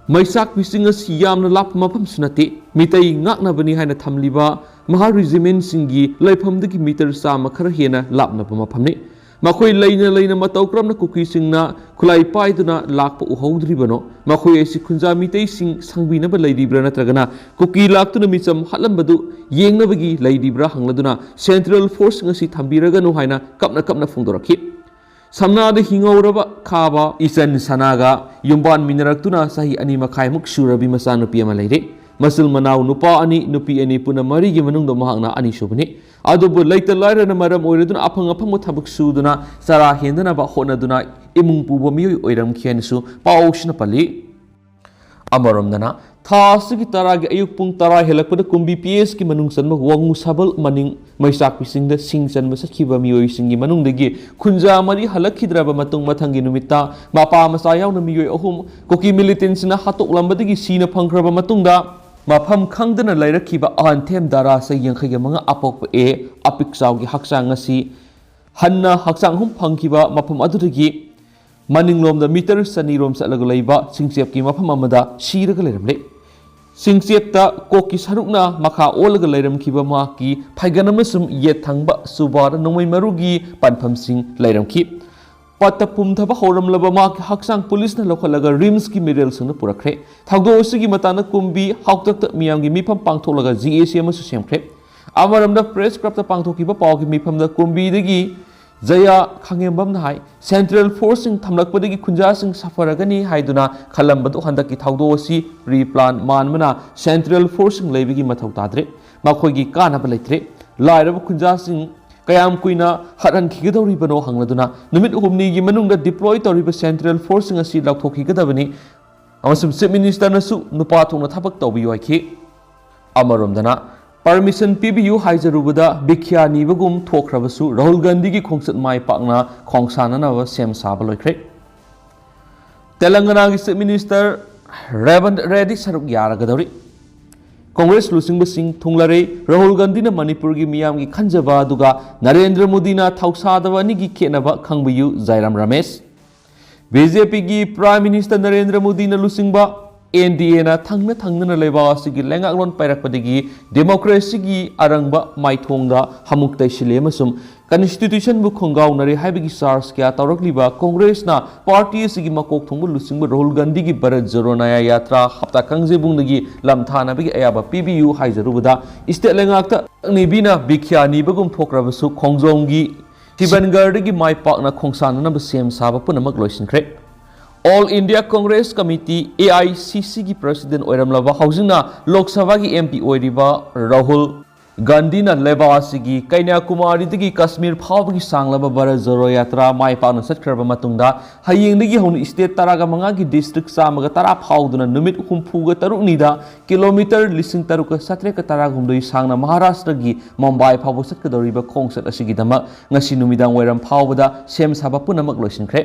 "ꯃꯩꯁꯥꯛꯄꯤꯁꯤꯡ ꯑꯁꯤ ꯌꯥꯝꯅ ꯂꯥꯞꯄ ꯃꯐꯝꯁꯨ ꯅꯠꯇꯦ꯫ ꯃꯤꯇꯩ ꯉꯥꯛꯅꯕꯅꯤ ꯍꯥꯏꯅ ꯊꯝꯂꯤꯕ ꯃꯍꯥ ꯔꯤꯖꯤꯃꯦꯟꯁꯤꯡꯒꯤ ꯂꯩꯐꯝꯗꯒꯤ ꯃꯤꯇꯔ ꯆꯥꯝꯃ ꯈꯔ ꯍꯦꯟꯅ ꯂꯥꯞꯅꯕ ꯃꯐꯝꯅꯤ꯫ ꯃꯈꯣꯏ ꯂꯩꯅ ꯂꯩꯅ ꯃꯇꯧ ꯀꯔꯝꯅ ꯀꯨꯀꯤꯁꯤꯡꯅ ꯈꯨꯠꯂꯥꯏ ꯄꯥꯏꯗꯨꯅ ꯂꯥꯛꯄ ꯎꯍꯧꯗ꯭ꯔꯤꯕꯅꯣ? ꯃꯈꯣꯏ ꯑꯁꯤ ꯈꯨꯟꯖꯥ ꯃꯤꯇꯩꯁꯤꯡ ꯁꯪꯕꯤꯅꯕ ꯂꯩꯔꯤꯕ꯭ꯔꯥ ꯅꯠꯇ꯭ꯔꯒꯅ ꯀꯨꯀꯤ ꯂꯥꯛꯇꯨꯅ ꯃꯤꯆꯝ ꯍꯥꯠꯂꯝꯕꯗꯨ ꯌꯦꯡꯅꯕꯒꯤ ꯂꯩꯔꯤꯕ꯭ꯔꯥ?" ꯍꯪꯂꯗꯨꯅ "ꯁꯦꯟꯇ꯭ꯔꯦꯜ ꯐꯣꯔꯁꯁꯤꯡ ꯑꯁꯤ ꯊꯝꯕꯤꯔꯒꯅꯨ" ꯍꯥꯏꯅ ꯀꯞꯅ ꯀꯞꯅ ꯐꯣꯡꯗꯣꯔꯛꯈꯤ꯫ ꯁꯝꯅꯥꯗ ꯍꯤꯡꯍꯧꯔꯕ ꯈꯥꯕ ꯏꯆꯟ ꯁꯅꯥꯒ ꯌꯨꯝꯕꯥꯟꯃꯤꯟꯅꯔꯛꯇꯨꯅ ꯆꯍꯤ ꯑꯅꯤ ꯃꯈꯥꯏꯃꯨꯛ ꯁꯨꯔꯕꯤ ꯃꯆꯥꯅꯨꯄꯤ ꯑꯃ ꯂꯩꯔꯦ꯫ ꯃꯆꯤꯜ ꯃꯅꯥꯎ ꯅꯨꯄꯥ ꯑꯅꯤ, ꯅꯨꯄꯤ ꯑꯅꯤ, ꯄꯨꯟꯅ ꯃꯔꯤꯒꯤ ꯃꯅꯨꯡꯗ ꯃꯍꯥꯛꯅ ꯑꯅꯤꯁꯨꯕꯅꯤ꯫ ꯑꯗꯨꯕꯨ ꯂꯩꯇ ꯂꯥꯏꯔꯅ ꯃꯔꯝ ꯑꯣꯏꯔꯗꯨꯅ ꯑꯐꯪ ꯑꯐꯪꯕ ꯊꯕꯛ ꯁꯨꯗꯨꯅ ꯆꯔꯥ ꯍꯦꯟꯗꯅꯕ ꯍꯣꯠꯅꯗꯨꯅ ꯏꯃꯨꯡ ꯄꯨꯕ ꯃꯤꯑꯣꯏ ꯑꯣꯏꯔꯝꯈꯤ ꯍꯥꯏꯅꯁꯨ ꯄꯥꯎꯁꯤꯅ ꯄꯜꯂꯤ꯫ ꯑꯃꯔꯣꯝꯗꯅ, ꯊꯥ ꯑꯁꯤꯒꯤ ꯇꯔꯥꯒꯤ ꯑꯌꯨꯛ ꯄꯨꯡ ꯇꯔꯥ ꯍꯦꯜꯂꯛꯄꯗ ꯀꯨꯝꯕꯤ ꯄꯤ ꯑꯦꯁꯀꯤ ꯃꯅꯨꯡ ꯆꯟꯕ ꯋꯥꯉꯨ ꯁꯥꯕꯜ ꯃꯅꯤꯡ ꯃꯩꯁꯥꯛꯄꯤꯁꯤꯡꯗ ꯁꯤꯡ ꯆꯟꯕ ꯆꯠꯈꯤꯕ ꯃꯤꯑꯣꯏꯁꯤꯡꯒꯤ ꯃꯅꯨꯡꯗꯒꯤ ꯈꯨꯟꯖꯥ ꯃꯔꯤ ꯍꯜꯂꯛꯈꯤꯗ꯭ꯔꯕ ꯃꯇꯨꯡ, ꯃꯊꯪꯒꯤ ꯅꯨꯃꯤꯠꯇ ꯃꯄꯥ ꯃꯆꯥ ꯌꯥꯎꯅ ꯃꯤꯑꯣꯏ ꯑꯍꯨꯝ ꯀꯨꯀꯤ ꯃꯤꯂꯤꯇꯦꯟꯁꯤꯅ ꯍꯥꯠꯇꯣꯛꯂꯝꯕꯗꯒꯤ ꯁꯤꯅ ꯐꯪꯈ꯭ꯔꯕ ꯃꯇꯨꯡꯗ, ꯃꯐꯝ ꯈꯪꯗꯅ ꯂꯩꯔꯛꯈꯤꯕ ꯑꯍꯟꯊꯦꯝ ꯗꯥꯔꯥ, ꯆꯍꯤ ꯌꯥꯡꯈꯩꯒ ꯃꯉꯥ, ꯑꯄꯣꯛꯄ ꯑꯦ ꯑꯄꯤꯛꯆꯥꯎꯒꯤ ꯍꯛꯆꯥꯡ ꯑꯁꯤ ꯍꯟꯅ ꯍꯛꯆꯥꯡ ꯑꯍꯨꯝ ꯐꯪꯈꯤꯕ ꯃꯐꯝ ꯑꯗꯨꯗꯒꯤ ꯃꯅꯤꯡꯂꯣꯝꯗ ꯃꯤꯇꯔ ꯆꯅꯤꯔꯣꯝ ꯆꯠꯂꯒ ꯂꯩꯕ ꯁꯤꯡꯆꯦꯞꯀꯤ ꯃꯐꯝ ꯑꯃꯗ ꯁꯤꯔꯒ ꯂꯩꯔꯝꯂꯦ꯫ ꯁꯤꯡꯆꯦꯞꯇ ꯀꯣꯛꯀꯤ ꯁꯔꯨꯛꯅ ꯃꯈꯥ ꯑꯣꯜꯂꯒ ꯂꯩꯔꯝꯈꯤꯕ ꯃꯍꯥꯛꯀꯤ ꯐꯩꯒꯟ ꯑꯃꯁꯨꯡ ꯌꯦꯠ ꯊꯪꯕ ꯁꯨꯕꯥꯗ ꯅꯣꯡꯃꯩ ꯃꯔꯨꯒꯤ ꯄꯟꯐꯝꯁꯤꯡ ꯂꯩꯔꯝꯈꯤ꯫ ꯄꯠꯇ ꯄꯨꯝꯊꯕ ꯍꯧꯔꯝꯂꯕ ꯃꯍꯥꯛꯀꯤ ꯍꯛꯆꯥꯡ ꯄꯨꯂꯤꯁꯅ ꯂꯧꯈꯠꯂꯒ ꯔꯤꯝꯁꯀꯤ ꯃꯤꯔꯦꯜꯁꯤꯡꯗ ꯄꯨꯔꯛꯈ꯭ꯔꯦ꯫ ꯊꯧꯗꯣꯛ ꯑꯁꯤꯒꯤ ꯃꯇꯥꯡꯗ ꯀꯨꯝꯕꯤ ꯍꯥꯎꯇꯛꯇ ꯃꯤꯌꯥꯝꯒꯤ ꯃꯤꯐꯝ ꯄꯥꯡꯊꯣꯛꯂꯒ ꯖꯤ ꯑꯦ ꯁꯤ ꯑꯃꯁꯨ ꯁꯦꯝꯈ꯭ꯔꯦ꯫ ꯑꯃꯔꯣꯝꯗ ꯄ꯭ꯔꯦꯁ ꯀ꯭ꯂꯕꯇ ꯄꯥꯡꯊꯣꯛꯈꯤꯕ ꯄꯥꯎꯒꯤ ꯃꯤꯐꯝꯗ ꯀꯨꯝꯕꯤꯗꯒꯤ ꯖꯌꯥ ꯈꯥꯉꯦꯝꯕꯝꯅ ꯍꯥꯏ, ꯁꯦꯟꯇ꯭ꯔꯦꯜ ꯐꯣꯔꯁꯁꯤꯡ ꯊꯝꯂꯛꯄꯗꯒꯤ ꯈꯨꯟꯖꯥꯁꯤꯡ ꯁꯥꯐꯔꯒꯅꯤ ꯍꯥꯏꯗꯨꯅ ꯈꯜꯂꯝꯕꯗꯨ ꯍꯟꯗꯛꯀꯤ ꯊꯧꯗꯣꯛ ꯑꯁꯤ ꯄ꯭ꯔꯤ ꯄ꯭ꯂꯥꯟ ꯃꯥꯟꯕꯅ ꯁꯦꯟꯇ꯭ꯔꯦꯜ ꯐꯣꯔꯁꯁꯤꯡ ꯂꯩꯕꯒꯤ ꯃꯊꯧ ꯇꯥꯗ꯭ꯔꯦ꯫ ꯃꯈꯣꯏꯒꯤ ꯀꯥꯟꯅꯕ ꯂꯩꯇ꯭ꯔꯦ꯫ ꯂꯥꯏꯔꯕ ꯈꯨꯟꯖꯥꯁꯤꯡ ꯀꯌꯥꯝ ꯀꯨꯏꯅ ꯍꯥꯠꯍꯟꯈꯤꯒꯗꯧꯔꯤꯕꯅꯣ ꯍꯪꯂꯗꯨꯅ ꯅꯨꯃꯤꯠ ꯍꯨꯝꯅꯤꯒꯤ ꯃꯅꯨꯡꯗ ꯗꯤꯄ꯭ꯂꯣꯏ ꯇꯧꯔꯤꯕ ꯁꯦꯟꯇ꯭ꯔꯦꯜ ꯐꯣꯔꯁꯁꯤꯡ ꯑꯁꯤ ꯂꯧꯊꯣꯛꯈꯤꯒꯗꯕꯅꯤ ꯑꯃꯁꯨꯡ ꯆꯤꯐ ꯃꯤꯅꯤꯁꯇꯔꯅꯁꯨ ꯅꯨꯄꯥ ꯊꯣꯛꯅ ꯊꯕꯛ ꯇꯧꯕꯤꯌꯨ ꯍꯥꯏꯈꯤ꯫ ꯑꯃꯔꯣꯝꯗꯅ, ꯄꯔꯃꯤꯁꯟ ꯄꯤꯕꯤꯌꯨ ꯍꯥꯏꯖꯔꯨꯕꯗ ꯕꯤꯈ꯭ꯌꯥ ꯅꯤꯕꯒꯨꯝ ꯊꯣꯛꯈ꯭ꯔꯕꯁꯨ ꯔꯥꯍꯨꯜ ꯒꯥꯟꯙꯤꯒꯤ ꯈꯣꯡꯆꯠ ꯃꯥꯏ ꯄꯥꯛꯅ ꯈꯣꯡꯁꯥꯟꯅꯅꯕ ꯁꯦꯝ ꯁꯥꯕ ꯂꯣꯏꯈ꯭ꯔꯦ꯫ ꯇꯦꯂꯪꯒꯅꯥꯒꯤ ꯆꯤꯐ ꯃꯤꯅꯤꯁꯇꯔ ꯔꯦꯕꯟꯠ ꯔꯦꯗꯤ ꯁꯔꯨꯛ ꯌꯥꯔꯒꯗꯧꯔꯤ꯫ ꯀꯣꯡꯒ꯭ꯔꯦꯁ ꯂꯨꯆꯤꯡꯕꯁꯤꯡ ꯊꯨꯡꯂꯔꯦ꯫ ꯔꯥꯍꯨꯜ ꯒꯥꯟꯙꯤꯅ ꯃꯅꯤꯄꯨꯔꯒꯤ ꯃꯤꯌꯥꯝꯒꯤ ꯈꯟꯖꯕ ꯑꯗꯨꯒ ꯅꯔꯦꯟꯗ꯭ꯔ ꯃꯣꯗꯤꯅ ꯊꯧꯁꯥꯗꯕ ꯑꯅꯤꯒꯤ ꯈꯦꯠꯅꯕ ꯈꯪꯕꯤꯌꯨ꯫ ꯖꯥꯏꯔꯥꯝ ꯔꯃꯦꯁ꯫ ꯕꯤ ꯖꯦ ꯄꯤꯒꯤ ꯄ꯭ꯔꯥꯏꯝ ꯃꯤꯅꯤꯁꯇꯔ ꯅꯔꯦꯟꯗ꯭ꯔ ꯃꯣꯗꯤꯅ ꯂꯨꯆꯤꯡꯕ ꯑꯦꯟ ꯗꯤ ꯑꯦꯅ ꯊꯪꯅ ꯊꯪꯅꯅ ꯂꯩꯕꯥꯛ ꯑꯁꯤꯒꯤ ꯂꯩꯉꯥꯛꯂꯣꯟ ꯄꯥꯏꯔꯛꯄꯗꯒꯤ ꯗꯦꯃꯣꯀ꯭ꯔꯦꯁꯤꯒꯤ ꯑꯔꯪꯕ ꯃꯥꯏꯊꯣꯡꯗ ꯍꯃꯨꯛ ꯇꯩꯁꯤꯜꯂꯦ ꯑꯃꯁꯨꯡ ꯀꯟꯁꯇꯤꯇ꯭ꯌꯨꯁꯟꯕꯨ ꯈꯣꯡꯒꯥꯎꯅꯔꯦ ꯍꯥꯏꯕꯒꯤ ꯆꯥꯔꯖ ꯀꯌꯥ ꯇꯧꯔꯛꯂꯤꯕ ꯀꯣꯡꯒ꯭ꯔꯦꯁꯅ ꯄꯥꯔꯇꯤ ꯑꯁꯤꯒꯤ ꯃꯀꯣꯛ ꯊꯣꯡꯕ ꯂꯨꯆꯤꯡꯕ ꯔꯥꯍꯨꯜ ꯒꯥꯟꯙꯤꯒꯤ ꯚꯥꯔꯠ ꯖꯣꯔꯣ ꯅꯌꯥ ꯌꯥꯇ꯭ꯔꯥ ꯍꯞꯇꯥ ꯀꯥꯡꯖꯩꯕꯨꯡꯗꯒꯤ ꯂꯝꯊꯥꯅꯕꯒꯤ ꯑꯌꯥꯕ ꯄꯤꯕꯤꯌꯨ ꯍꯥꯏꯖꯔꯨꯕꯗ ꯏꯁꯇꯦꯠ ꯂꯩꯉꯥꯛꯇ ꯅꯤꯕꯤꯅ ꯕꯤꯈ꯭ꯌꯥ ꯅꯤꯕꯒꯨꯝ ꯊꯣꯛꯈ꯭ꯔꯕꯁꯨ ꯈꯣꯡꯖꯣꯝꯒꯤ ꯁꯤꯕꯟꯒꯔꯗꯒꯤ ꯃꯥꯏ ꯄꯥꯛꯅ ꯈꯣꯡꯁꯥꯟꯅꯅꯕ ꯁꯦꯝ ꯁꯥꯕ ꯄꯨꯝꯅꯃꯛ ꯂꯣꯏꯁꯤꯟꯈ꯭ꯔꯦ꯫ All India Congress committee, A I C ꯁꯤꯒꯤ ꯄ꯭ꯔꯁꯤꯗꯦꯟ ꯑꯣꯏꯔꯝꯂꯕ ꯍꯧꯖꯤꯛꯅ ꯂꯣꯛ ꯁꯚꯥꯒꯤ ꯑꯦꯝ ꯄꯤ ꯑꯣꯏꯔꯤꯕ ꯔꯥꯍꯨꯜ ꯒꯥꯟꯙꯤꯅ ꯂꯩꯕꯥꯛ ꯑꯁꯤꯒꯤ ꯀꯩꯅ꯭ꯌꯥꯀꯨꯃꯥꯔꯤꯗꯒꯤ ꯀꯥꯁꯃꯤꯔ ꯐꯥꯎꯕꯒꯤ ꯁꯥꯡꯂꯕ ꯚꯥꯔꯠ ꯖꯣꯔꯣ ꯌꯥꯇ꯭ꯔꯥ ꯃꯥꯏ ꯄꯥꯛꯅ ꯆꯠꯈ꯭ꯔꯕ ꯃꯇꯨꯡꯗ ꯍꯌꯦꯡꯗꯒꯤ ꯍꯧꯅ ꯏꯁꯇꯦꯠ ꯇꯔꯥꯒ ꯃꯉꯥꯒꯤ ꯗꯤꯁꯇ꯭ꯔꯤꯛ ꯆꯥꯝꯃꯒ ꯇꯔꯥ ꯐꯥꯎꯗꯨꯅ ꯅꯨꯃꯤꯠ ꯍꯨꯝꯐꯨꯒ ꯇꯔꯨꯛꯅꯤꯗ ꯀꯤꯂꯣꯃꯤꯇꯔ ꯂꯤꯁꯤꯡ ꯇꯔꯨꯛꯀ ꯆꯥꯇ꯭ꯔꯦꯠꯀ ꯇꯔꯥꯍꯨꯝꯗꯣꯏ ꯁꯥꯡꯅ ꯃꯍꯥꯔꯥꯁꯇ꯭ꯔꯒꯤ ꯃꯨꯝꯕꯥꯏ ꯐꯥꯎꯕ ꯆꯠꯀꯗꯧꯔꯤꯕ ꯈꯣꯡꯆꯠ ꯑꯁꯤꯒꯤꯗꯃꯛ ꯉꯁꯤ ꯅꯨꯃꯤꯗꯥꯡ ꯋꯥꯏꯔꯝ ꯐꯥꯎꯕꯗ ꯁꯦꯝ ꯁꯥꯕ ꯄꯨꯝꯅꯃꯛ ꯂꯣꯏꯁꯤꯟꯈ꯭ꯔꯦ꯫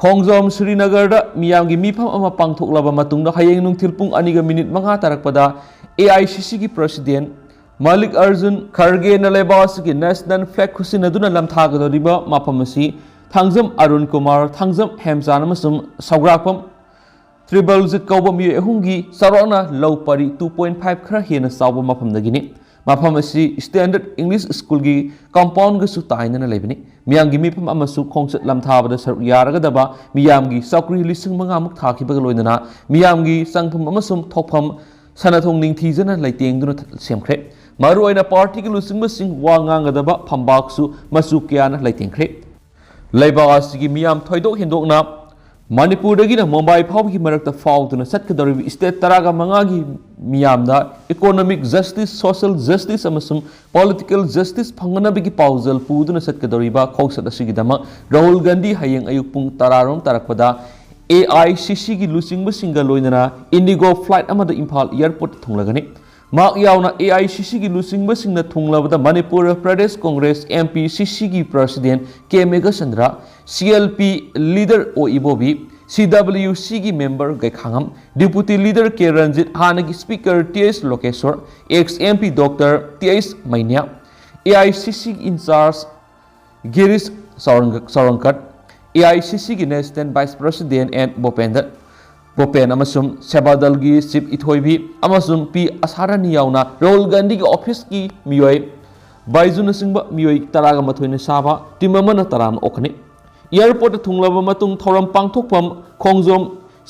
ꯈꯣꯡꯖꯣꯝ ꯁ꯭ꯔꯤꯅꯒꯔꯗ ꯃꯤꯌꯥꯝꯒꯤ ꯃꯤꯐꯝ ꯑꯃ ꯄꯥꯡꯊꯣꯛꯂꯕ ꯃꯇꯨꯡꯗ ꯍꯌꯦꯡ ꯅꯨꯡꯊꯤꯜ ꯄꯨꯡ ꯑꯅꯤꯒ ꯃꯤꯅꯤꯠ ꯃꯉꯥ ꯇꯥꯔꯛꯄꯗ ꯑꯦ ꯑꯥꯏ ꯁꯤ ꯁꯤꯒꯤ ꯄ꯭ꯔꯁꯤꯗꯦꯟ ꯃꯥꯂꯤꯛ ꯑꯔꯖꯨꯟ ꯈꯔꯒꯦꯅ ꯂꯩꯕꯥꯛ ꯑꯁꯤꯒꯤ ꯅꯦꯁꯅꯦꯜ ꯐ꯭ꯂꯦꯒ ꯈꯨꯠꯁꯤꯟꯅꯗꯨꯅ ꯂꯝꯊꯥꯒꯗꯧꯔꯤꯕ ꯃꯐꯝ ꯑꯁꯤ ꯊꯥꯡꯖꯝ ꯑꯔꯨꯟ ꯀꯨꯃꯥꯔ, ꯊꯥꯡꯖꯝ ꯍꯦꯝꯆꯥꯟ ꯑꯃꯁꯨꯡ ꯁꯧꯒ꯭ꯔꯥꯛꯄꯝ ꯇ꯭ꯔꯤꯕꯜꯖꯤꯠ ꯀꯧꯕ ꯃꯤꯑꯣꯏ ꯑꯍꯨꯝꯒꯤ ꯆꯥꯎꯔꯥꯛꯅ ꯂꯧ ꯄꯔꯤ two point five ꯈꯔ ꯍꯦꯟꯅ ꯆꯥꯎꯕ ꯃꯐꯝꯗꯒꯤꯅꯤ꯫ ꯃꯐꯝ ꯑꯁꯤ ꯁ꯭ꯇꯦꯟꯗꯔꯗ ꯏꯪꯂꯤꯁ ꯁ꯭ꯀꯨꯜꯒꯤ ꯀꯝꯄꯥꯎꯟꯒꯁꯨ ꯇꯥꯏꯅꯅ ꯂꯩꯕꯅꯤ꯫ ꯃꯤꯌꯥꯝꯒꯤ ꯃꯤꯐꯝ ꯑꯃꯁꯨꯡ ꯈꯣꯡꯆꯠ ꯂꯝꯊꯥꯕꯗ ꯁꯔꯨꯛ ꯌꯥꯔꯒꯗꯕ ꯃꯤꯌꯥꯝꯒꯤ ꯆꯧꯀ꯭ꯔꯤ ꯂꯤꯁꯤꯡ ꯃꯉꯥꯃꯨꯛ ꯊꯥꯈꯤꯕꯒ ꯂꯣꯏꯅꯅ ꯃꯤꯌꯥꯝꯒꯤ ꯆꯪꯐꯝ ꯑꯃꯁꯨꯡ ꯊꯣꯛꯐꯝ ꯁꯅꯥꯊꯣꯡ ꯅꯤꯡꯊꯤꯖꯅ ꯂꯩꯇꯦꯡꯗꯨꯅ ꯁꯦꯝꯈ꯭ꯔꯦ꯫ ꯃꯔꯨꯑꯣꯏꯅ ꯄꯥꯔꯇꯤꯒꯤ ꯂꯨꯆꯤꯡꯕꯁꯤꯡ ꯋꯥ ꯉꯥꯡꯒꯗꯕ ꯐꯝꯕꯥꯛꯁꯨ ꯃꯆꯨ ꯀꯌꯥꯅ ꯂꯩꯇꯦꯡꯈ꯭ꯔꯦ꯫ ꯂꯩꯕꯥꯛ ꯑꯁꯤꯒꯤ ꯃꯤꯌꯥꯝ ꯊꯣꯏꯗꯣꯛ ꯍꯦꯟꯗꯣꯛꯅ ꯃꯅꯤꯄꯨꯔꯗꯒꯤꯅ ꯃꯨꯝꯕꯥꯏ ꯐꯥꯎꯕꯒꯤ ꯃꯔꯛꯇ ꯐꯥꯎꯗꯨꯅ ꯆꯠꯀꯗꯧꯔꯤꯕ ꯁ꯭ꯇꯦꯠ ꯇꯔꯥꯒ ꯃꯉꯥꯒꯤ ꯃꯤꯌꯥꯝꯗ ꯏꯀꯣꯅꯣꯃꯤꯛ ꯖꯁꯇꯤꯁ, ꯁꯣꯁꯤꯌꯦꯜ ꯖꯁꯇꯤꯁ ꯑꯃꯁꯨꯡ ꯄꯣꯂꯤꯇꯤꯀꯦꯜ ꯖꯁꯇꯤꯁ ꯐꯪꯅꯅꯕꯒꯤ ꯄꯥꯎꯖꯦꯜ ꯄꯨꯗꯨꯅ ꯆꯠꯀꯗꯧꯔꯤꯕ ꯈꯣꯡꯆꯠ ꯑꯁꯤꯒꯤꯗꯃꯛ ꯔꯥꯍꯨꯜ ꯒꯥꯟꯙꯤ ꯍꯌꯦꯡ ꯑꯌꯨꯛ ꯄꯨꯡ ꯇꯔꯥꯔꯣꯝ ꯇꯥꯔꯛꯄꯗ ꯑꯦ ꯑꯥꯏ ꯁꯤ ꯁꯤꯒꯤ ꯂꯨꯆꯤꯡꯕꯁꯤꯡꯒ ꯂꯣꯏꯅꯅ ꯏꯟꯗꯤꯒꯣ ꯐ꯭ꯂꯥꯏꯠ ꯑꯃꯗ ꯏꯝꯐꯥꯜ ꯑꯦꯌꯔꯄꯣꯔꯠꯇ ꯊꯨꯡꯂꯒꯅꯤ꯫ ꯃꯍꯥꯛ ꯌꯥꯎꯅ ꯑꯦ ꯑꯥꯏ ꯁꯤ ꯁꯤꯒꯤ ꯂꯨꯆꯤꯡꯕꯁꯤꯡꯅ ꯊꯨꯡꯂꯕꯗ ꯃꯅꯤꯄꯨꯔ ꯄ꯭ꯔꯗꯦꯁ ꯀꯣꯡꯒ꯭ꯔꯦꯁ ꯑꯦꯝ ꯄꯤ ꯁꯤ ꯁꯤꯒꯤ ꯄ꯭ꯔꯁꯤꯗꯦꯟ ꯀꯦ ꯃꯦꯘꯆꯟꯗ꯭ꯔ, ꯁꯤ ꯑꯦꯜ ꯄꯤ ꯂꯤꯗꯔ ꯑꯣ ꯏꯕꯣꯕꯤ, ꯁꯤ ꯗꯕ꯭ꯂꯤꯌꯨ ꯁꯤꯒꯤ member Gaikhangam, deputy leader K Ranjit, ꯍꯥꯟꯅꯒꯤ speaker T H Lokeshor, ex M P doctor T H Meinya, A I C C in-charge ꯒꯤꯔꯤꯁ ꯆꯥꯎꯔꯪ-, ꯆꯥꯎꯔꯪꯀꯠ, A I C ꯁꯤꯒꯤ national vice president and ꯚꯨꯄꯦꯟꯗ꯭ꯔ ꯚꯨꯄꯦꯟ ꯑꯃꯁꯨꯡ ꯁꯦꯕꯥꯗꯜꯒꯤ chief ꯏꯊꯣꯏꯕꯤ ꯑꯃꯁꯨꯡ ꯄꯤ ꯑꯁꯥꯔꯥꯅꯤ ꯌꯥꯎꯅ ꯔꯥꯍꯨꯜ ꯒꯥꯟꯙꯤꯒꯤ ꯑꯣꯐꯤꯁꯀꯤ ꯃꯤꯑꯣꯏ ꯕꯥꯏꯖꯨꯅꯆꯤꯡꯕ ꯃꯤꯑꯣꯏ ꯇꯔꯥꯒ ꯃꯥꯊꯣꯏꯅ ꯁꯥꯕ ꯇꯤꯝ ꯑꯃꯅ ꯇꯔꯥꯝꯅ ꯑꯣꯛꯀꯅꯤ꯫ ꯑꯦꯌꯔꯄꯣꯔꯠꯇ ꯊꯨꯡꯂꯕ ꯃꯇꯨꯡ ꯊꯧꯔꯝ ꯄꯥꯡꯊꯣꯛꯐꯝ ꯈꯣꯡꯖꯣꯝ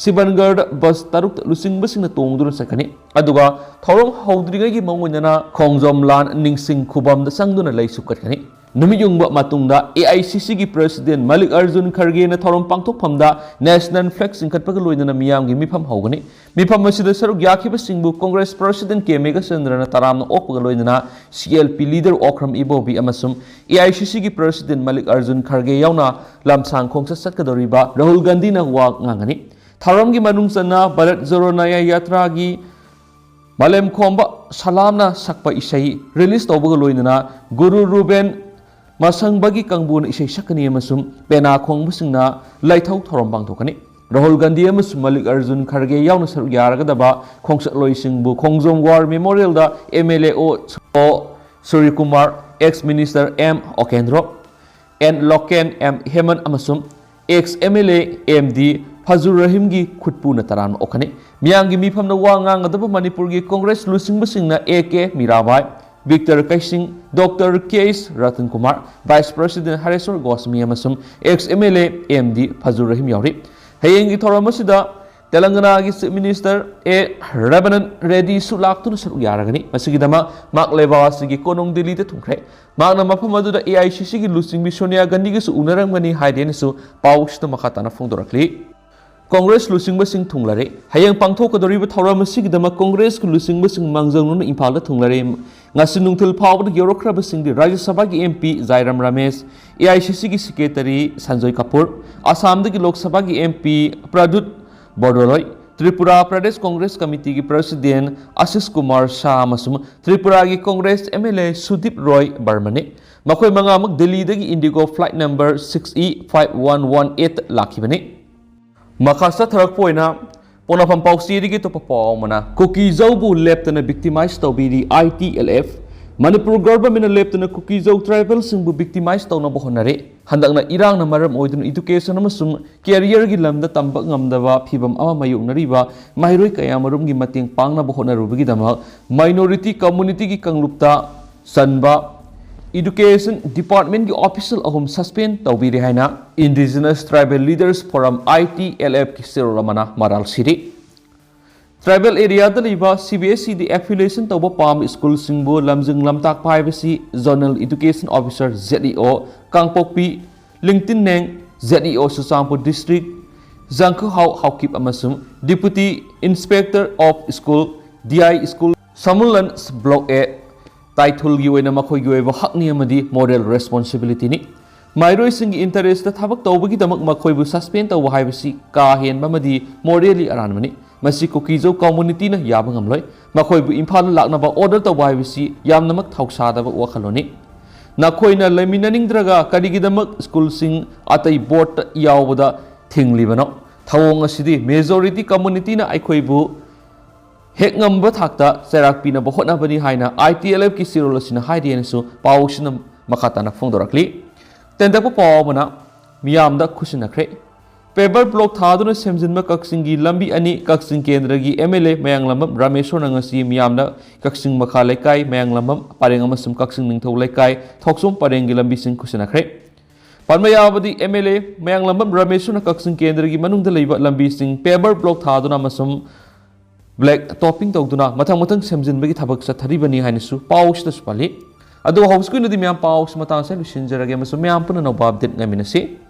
ꯁꯤꯕꯟꯒꯔꯗ ꯕꯁ ꯇꯔꯨꯛꯇ ꯂꯨꯆꯤꯡꯕꯁꯤꯡꯅ ꯇꯣꯡꯗꯨꯅ ꯆꯠꯀꯅꯤ꯫ ꯑꯗꯨꯒ ꯊꯧꯔꯝ ꯍꯧꯗ꯭ꯔꯤꯉꯩꯒꯤ ꯃꯑꯣꯡ ꯑꯣꯏꯅꯅ ꯈꯣꯡꯖꯣꯝ ꯂꯥꯟ ꯅꯤꯡꯁꯤꯡ ꯈꯨꯕꯝꯗ ꯆꯪꯗꯨꯅ ꯂꯩꯁꯨ ꯀꯠꯀꯅꯤ꯫ ꯅꯨꯃꯤꯠ ꯌꯨꯡꯕ ꯃꯇꯨꯡꯗ ꯑꯦ ꯑꯥꯏ ꯁꯤ ꯁꯤꯒꯤ ꯄ꯭ꯔꯁꯤꯗꯦꯟ ꯃꯜꯂꯤꯛ ꯑꯔꯖꯨꯟ ꯈꯔꯒꯦꯅ ꯊꯧꯔꯝ ꯄꯥꯡꯊꯣꯛꯐꯝꯗ ꯅꯦꯁꯅꯦꯜ ꯐ꯭ꯂꯦꯒ ꯆꯤꯡꯈꯠꯄꯒ ꯂꯣꯏꯅꯅ ꯃꯤꯌꯥꯝꯒꯤ ꯃꯤꯐꯝ ꯍꯧꯒꯅꯤ꯫ ꯃꯤꯐꯝ ꯑꯁꯤꯗ ꯁꯔꯨꯛ ꯌꯥꯈꯤꯕꯁꯤꯡꯕꯨ ꯀꯣꯡꯒ꯭ꯔꯦꯁ ꯄ꯭ꯔꯁꯤꯗꯦꯟ ꯀꯦ ꯃꯦꯘꯆꯟꯗ꯭ꯔꯅ ꯇꯔꯥꯝꯅ ꯑꯣꯛꯄꯒ ꯂꯣꯏꯅꯅ C L P leader Okram Ibobi ꯑꯃꯁꯨꯡ ꯑꯦ ꯑꯥꯏ ꯁꯤ ꯁꯤꯒꯤ ꯄ꯭ꯔꯁꯤꯗꯦꯟ ꯃꯜꯂꯤꯛ ꯑꯔꯖꯨꯟ ꯈꯔꯒꯦ ꯌꯥꯎꯅ ꯂꯝꯁꯥꯡ ꯈꯣꯡꯆꯠ ꯆꯠꯀꯗꯧꯔꯤꯕ ꯔꯥꯍꯨꯜ ꯒꯥꯟꯙꯤꯅ ꯋꯥ ꯉꯥꯡꯒꯅꯤ꯫ ꯊꯧꯔꯝꯒꯤ ꯃꯅꯨꯡ ꯆꯟꯅ ꯚꯥꯔꯠ ꯖꯣꯔꯣ ꯅꯌꯥ ꯌꯥꯇ꯭ꯔꯥꯒꯤ ꯃꯥꯂꯦꯝ ꯈꯣꯝꯕ ꯁꯂꯥꯝꯅ ꯁꯛꯄ ꯏꯁꯩ ꯔꯤꯂꯤꯖ ꯇꯧꯕꯒ ꯂꯣꯏꯅꯅ ꯒꯨꯔꯨ ꯔꯨꯕꯦꯟ ꯃꯁꯪꯕꯒꯤ ꯀꯥꯡꯕꯨꯅ ꯏꯁꯩ ꯁꯛꯀꯅꯤ ꯑꯃꯁꯨꯡ ꯄꯦꯅꯥ ꯈꯣꯡꯕꯁꯤꯡꯅ ꯂꯥꯏꯊꯧ ꯊꯧꯔꯝ ꯄꯥꯡꯊꯣꯛꯀꯅꯤ꯫ ꯔꯥꯍꯨꯜ ꯒꯥꯟꯙꯤ ꯑꯃꯁꯨꯡ ꯃꯜꯂꯤꯛ ꯑꯔꯖꯨꯟ ꯈꯔꯒꯦ ꯌꯥꯎꯅ ꯁꯔꯨꯛ ꯌꯥꯔꯒꯗꯕ ꯈꯣꯡꯆꯠꯂꯣꯏꯁꯤꯡꯕꯨ ꯈꯣꯡꯖꯣꯝ ꯋꯥꯔ ꯃꯦꯃꯣꯔꯤꯌꯦꯜꯗ M L A O Surjakumar, ex minister M Okendro, N Loken M Heman ꯑꯃꯁꯨꯡ ex M L A M D Fajur ꯔꯍꯤꯝꯒꯤ ꯈꯨꯠꯄꯨꯅ ꯇꯔꯥꯝꯅ ꯑꯣꯛꯀꯅꯤ꯫ ꯃꯤꯌꯥꯝꯒꯤ ꯃꯤꯐꯝꯗ ꯋꯥ ꯉꯥꯡꯒꯗꯕ ꯃꯅꯤꯄꯨꯔꯒꯤ ꯀꯣꯡꯒ꯭ꯔꯦꯁ ꯂꯨꯆꯤꯡꯕꯁꯤꯡꯅ A K Mirabai, Victor Keishing, doctor K S Ratan Kumar, vice president Hareswar Goswami ꯑꯃꯁꯨꯡ ex M L A M D Fajur Rahim ꯌꯥꯎꯔꯤ꯫ ꯍꯌꯦꯡꯒꯤ ꯊꯧꯔꯝ ꯑꯁꯤꯗ ꯇꯦꯂꯪꯒꯅꯥꯒꯤ ꯆꯤꯐ ꯃꯤꯅꯤꯁꯇꯔ ꯑꯦ ꯔꯦꯕꯅꯟ ꯔꯦꯗꯤꯁꯨ ꯂꯥꯛꯇꯨꯅ ꯁꯔꯨꯛ ꯌꯥꯔꯒꯅꯤ꯫ ꯃꯁꯤꯒꯤꯗꯃꯛ ꯃꯍꯥꯛ ꯂꯩꯕꯥꯛ ꯑꯁꯤꯒꯤ ꯀꯣꯅꯨꯡ ꯗꯤꯜꯂꯤꯗ ꯊꯨꯡꯈ꯭ꯔꯦ꯫ ꯃꯍꯥꯛꯅ ꯃꯐꯝ ꯑꯗꯨꯗ ꯑꯦ ꯑꯥꯏ ꯁꯤ ꯁꯤꯒꯤ ꯂꯨꯆꯤꯡꯕꯤ ꯁꯣꯅꯤꯌꯥ ꯒꯥꯟꯙꯤꯒꯁꯨ ꯎꯅꯔꯝꯒꯅꯤ ꯍꯥꯏꯗꯦꯅꯁꯨ ꯄꯥꯎꯁꯤꯗ ꯃꯈꯥ ꯇꯥꯅ ꯐꯣꯡꯗꯣꯔꯛꯂꯤ꯫ ꯀꯣꯡꯒ꯭ꯔꯦꯁ ꯂꯨꯆꯤꯡꯕꯁꯤꯡ ꯊꯨꯡꯂꯔꯦ꯫ ꯍꯌꯦꯡ ꯄꯥꯡꯊꯣꯛꯀꯗꯧꯔꯤꯕ ꯊꯧꯔꯝ ꯑꯁꯤꯒꯤꯗꯃꯛ ꯀꯣꯡꯒ꯭ꯔꯦꯁꯀꯤ ꯂꯨꯆꯤꯡꯕꯁꯤꯡ ꯃꯥꯡꯖꯧꯅꯅ ꯏꯝꯐꯥꯜꯗ ꯊꯨꯡꯂꯔꯦ꯫ ꯉꯁꯤ ꯅꯨꯡꯊꯤꯜ ꯐꯥꯎꯕꯗ ꯌꯧꯔꯛꯈ꯭ꯔꯕꯁꯤꯡꯗꯤ ꯔꯥꯖ꯭ꯌ ꯁꯚꯥꯒꯤ M P ꯖꯥꯏꯔꯥꯝ Ramesh, A I C ꯁꯤꯒꯤ ꯁꯦꯀ꯭ꯔꯦꯇꯔꯤ ꯁꯟꯖꯣꯏ ꯀꯄꯨꯔ, ꯑꯁꯥꯝꯗꯒꯤ ꯂꯣꯛ ꯁꯚꯥꯒꯤ ꯑꯦꯝ ꯄꯤ ꯄ꯭ꯔꯗꯨꯠ ꯕꯣꯔꯗꯣꯂꯣꯏ, ꯇ꯭ꯔꯤꯄꯨꯔꯥ ꯄ꯭ꯔꯗꯦꯁ ꯀꯣꯡꯒ꯭ꯔꯦꯁ ꯀꯃꯤꯇꯤꯒꯤ ꯄ꯭ꯔꯁꯤꯗꯦꯟ ꯑꯁꯤꯁ ꯀꯨꯃꯥꯔ ꯁꯥ ꯑꯃꯁꯨꯡ ꯇ꯭ꯔꯤꯄꯨꯔꯥꯒꯤ Congress M L A Sudip Roy ꯕꯔꯃꯅꯤ꯫ ꯃꯈꯣꯏ ꯃꯉꯥꯃꯛ ꯗꯤꯜꯂꯤꯗꯒꯤ IndiGo flight number six E five one one eight ꯂꯥꯛꯈꯤꯕꯅꯤ꯫ ꯃꯈꯥ ꯆꯠꯊꯔꯛꯄ ꯑꯣꯏꯅ ꯄꯣꯛꯅꯐꯝ ꯄꯥꯎꯆꯦꯗꯒꯤ ꯑꯇꯣꯞꯄ ꯄꯥꯎ ꯑꯃꯅ, ꯀꯨꯀꯤꯖꯧꯕꯨ ꯂꯦꯞꯇꯅ ꯚꯤꯛꯇꯤꯃꯥꯏꯖ ꯇꯧꯕꯤꯔꯤ ꯑꯥꯏ ꯇꯤ ꯑꯦꯜ ꯑꯦꯐ꯫ ꯃꯅꯤꯄꯨꯔ ꯒꯚꯔꯟꯃꯦꯟꯠꯅ ꯂꯦꯞꯇꯅ ꯀꯨꯀꯤꯖꯧ ꯇ꯭ꯔꯥꯏꯕꯦꯜꯁꯤꯡꯕꯨ ꯚꯤꯛꯇꯤꯃꯥꯏꯖ ꯇꯧꯅꯕ ꯍꯣꯠꯅꯔꯤ꯫ ꯍꯟꯗꯛꯅ ꯏꯔꯥꯡꯅ ꯃꯔꯝ ꯑꯣꯏꯗꯨꯅ ꯏꯗꯨꯀꯦꯁꯟ ꯑꯃꯁꯨꯡ ꯀꯦꯔꯤꯌꯔꯒꯤ ꯂꯝꯗ ꯇꯝꯕ ꯉꯝꯗꯕ ꯐꯤꯚꯝ ꯑꯃ ꯃꯥꯌꯣꯛꯅꯔꯤꯕ ꯃꯍꯩꯔꯣꯏ ꯀꯌꯥꯃꯔꯨꯝꯒꯤ ꯃꯇꯦꯡ ꯄꯥꯡꯅꯕ ꯍꯣꯠꯅꯔꯨꯕꯒꯤꯗꯃꯛ ꯃꯥꯏꯅꯣꯔꯤꯇꯤ ꯀꯝꯃꯨꯅꯤꯇꯤꯒꯤ ꯀꯥꯡꯂꯨꯞꯇ ꯆꯟꯕ ꯏꯗꯨꯀꯦꯁꯟ ꯗꯤꯄꯥꯔꯠꯃꯦꯟꯠꯀꯤ ꯑꯣꯐꯤꯁꯤꯌꯦꯜ ꯑꯍꯨꯝ ꯁꯁꯄꯦꯟ ꯇꯧꯕꯤꯔꯦ ꯍꯥꯏꯅ ꯏꯟꯗꯤꯖꯤꯅꯁ ꯇ꯭ꯔꯥꯏꯕꯦꯜ ꯂꯤꯗꯔꯁ ꯐꯣꯔꯝ, ꯑꯥꯏ ꯇꯤ ꯑꯦꯜ ꯑꯦꯐꯀꯤ ꯆꯦꯔꯣꯜ ꯑꯃꯅ ꯃꯔꯥꯜ ꯁꯤꯔꯤ꯫ ꯇ꯭ꯔꯥꯏꯕꯦꯜ ꯑꯦꯔꯤꯌꯥꯗ ꯂꯩꯕ ꯁꯤ ꯕꯤ ꯑꯦꯁ ꯏꯗ ꯑꯦꯐꯤꯂꯤꯌꯦꯁꯟ ꯇꯧꯕ ꯄꯥꯝꯕ ꯁ꯭ꯀꯨꯜꯁꯤꯡꯕꯨ ꯂꯝꯖꯤꯡ ꯂꯝꯇꯥꯛꯄ ꯍꯥꯏꯕꯁꯤ zonal education officer, Z E ꯑꯣ, ꯀꯥꯡꯄꯣꯛꯄꯤ, ꯂꯤꯡꯇꯤꯟꯅꯦꯡ, ꯖꯦꯗ ꯏ ꯑꯣ, ꯆꯨꯔꯆꯥꯟꯄꯨꯔ ꯗꯤꯁꯇ꯭ꯔꯤꯛ, ꯖꯥꯡꯈꯨꯍꯥꯎ ꯍꯥꯎꯀꯤꯞ ꯑꯃꯁꯨꯡ deputy inspector of school, D I school, ꯁꯃꯨꯂꯟ ꯕ꯭ꯂꯣꯛ ꯑꯦ ꯇꯥꯏꯊꯨꯜꯒꯤ ꯑꯣꯏꯅ ꯃꯈꯣꯏꯒꯤ ꯑꯣꯏꯕ ꯍꯛꯅꯤ ꯑꯃꯗꯤ ꯃꯣꯔꯦꯜ ꯔꯦꯁꯄꯣꯟꯁꯤꯕꯤꯂꯤꯇꯤꯅꯤ꯫ ꯃꯍꯩꯔꯣꯏꯁꯤꯡꯒꯤ ꯏꯟꯇꯔꯦꯁꯇ ꯊꯕꯛ ꯇꯧꯕꯒꯤꯗꯃꯛ ꯃꯈꯣꯏꯕꯨ ꯁꯁꯄꯦꯟ ꯇꯧꯕ ꯍꯥꯏꯕꯁꯤ ꯀꯥ ꯍꯦꯟꯕ ꯑꯃꯗꯤ ꯃꯣꯔꯦꯜꯂꯤ ꯑꯔꯥꯟꯕꯅꯤ꯫ ꯃꯁꯤ ꯀꯨꯀꯤꯖꯧ ꯀꯝꯃꯨꯅꯤꯇꯤꯅ ꯌꯥꯕ ꯉꯝꯂꯣꯏ꯫ ꯃꯈꯣꯏꯕꯨ ꯏꯝꯐꯥꯜꯗ ꯂꯥꯛꯅꯕ ꯑꯣꯔꯗꯔ ꯇꯧꯕ ꯍꯥꯏꯕꯁꯤ ꯌꯥꯝꯅꯃꯛ ꯊꯧꯁꯥꯗꯕ ꯋꯥꯈꯜꯂꯣꯟꯅꯤ꯫ ꯅꯈꯣꯏꯅ ꯂꯩꯃꯤꯟꯅꯅꯤꯡꯗ꯭ꯔꯒ ꯀꯔꯤꯒꯤꯗꯃꯛ ꯁ꯭ꯀꯨꯜꯁꯤꯡ ꯑꯇꯩ ꯕꯣꯔꯗꯇ ꯌꯥꯎꯕꯗ ꯊꯤꯡꯂꯤꯕꯅꯣ? ꯊꯧꯑꯣꯡ ꯑꯁꯤꯗꯤ ꯃꯦꯖꯣꯔꯤꯇꯤ ꯀꯝꯃꯨꯅꯤꯇꯤꯅ ꯑꯩꯈꯣꯏꯕꯨ ꯍꯦꯛ ꯉꯝꯕ ꯊꯥꯛꯇ ꯆꯩꯔꯥꯛ ꯄꯤꯅꯕ ꯍꯣꯠꯅꯕꯅꯤ ꯍꯥꯏꯅ ꯑꯥꯏ ꯇꯤ ꯑꯦꯜ ꯑꯦꯐꯀꯤ ꯆꯦꯔꯣꯜ ꯑꯁꯤꯅ ꯍꯥꯏꯔꯤ ꯍꯥꯏꯅꯁꯨ ꯄꯥꯎꯁꯤꯅ ꯃꯈꯥ ꯇꯥꯅ ꯐꯣꯡꯗꯣꯔꯛꯂꯤ꯫ ꯇꯦꯟꯇꯛꯄ ꯄꯥꯎ ꯑꯃꯅ ꯃꯤꯌꯥꯝꯗ ꯈꯨꯠꯁꯤꯟꯅꯈ꯭ꯔꯦ꯫ Paver block ꯊꯥꯗꯨꯅ ꯁꯦꯝꯖꯤꯟꯕ ꯀꯛꯆꯤꯡꯒꯤ ꯂꯝꯕꯤ ꯑꯅꯤ ꯀꯛꯆꯤꯡ ꯀꯦꯟꯗ꯭ꯔꯒꯤ M L A ꯃꯌꯥꯡꯂꯝꯕꯝ ꯔꯥꯃꯦꯁꯣꯔꯅ ꯉꯁꯤ ꯃꯤꯌꯥꯝꯅ ꯀꯛꯆꯤꯡ ꯃꯈꯥ ꯂꯩꯀꯥꯏ, ꯃꯌꯥꯡꯂꯝꯕꯝ ꯄꯔꯦꯡ ꯑꯃꯁꯨꯡ ꯀꯛꯆꯤꯡ ꯅꯤꯡꯊꯧ ꯂꯩꯀꯥꯏ, ꯊꯣꯛꯆꯣꯝ ꯄꯔꯦꯡꯒꯤ ꯂꯝꯕꯤꯁꯤꯡ ꯈꯨꯠꯁꯤꯟꯅꯈ꯭ꯔꯦ꯫ ꯄꯟꯕ ꯌꯥꯕꯗꯤ, M L A ꯃꯌꯥꯡꯂꯝꯕꯝ ꯔꯥꯃꯦꯁꯣꯔꯅ ꯀꯛꯆꯤꯡ ꯀꯦꯟꯗ꯭ꯔꯒꯤ ꯃꯅꯨꯡꯗ ꯂꯩꯕ ꯂꯝꯕꯤꯁꯤꯡ paver block ꯊꯥꯗꯨꯅ ꯑꯃꯁꯨꯡ black topping ꯇꯧꯗꯨꯅ ꯃꯊꯪ ꯃꯊꯪ ꯁꯦꯝꯖꯤꯟꯕꯒꯤ ꯊꯕꯛ ꯆꯠꯊꯔꯤꯕꯅꯤ ꯍꯥꯏꯅꯁꯨ ꯄꯥꯎꯁꯤꯗꯁꯨ ꯄꯜꯂꯤ꯫ ꯑꯗꯨꯒ ꯍꯧꯖꯤꯛꯀꯤ ꯑꯣꯏꯅꯗꯤ ꯃꯌꯥꯝ ꯄꯥꯎꯁꯤ ꯃꯇꯥꯡꯁꯦ ꯂꯣꯏꯁꯤꯟꯖꯔꯒꯦ ꯑꯃꯁꯨꯡ ꯃꯌꯥꯝ ꯄꯨꯟꯅ ꯑꯅꯧꯕ update ꯉꯥꯏꯃꯤꯟꯅꯁꯤ꯫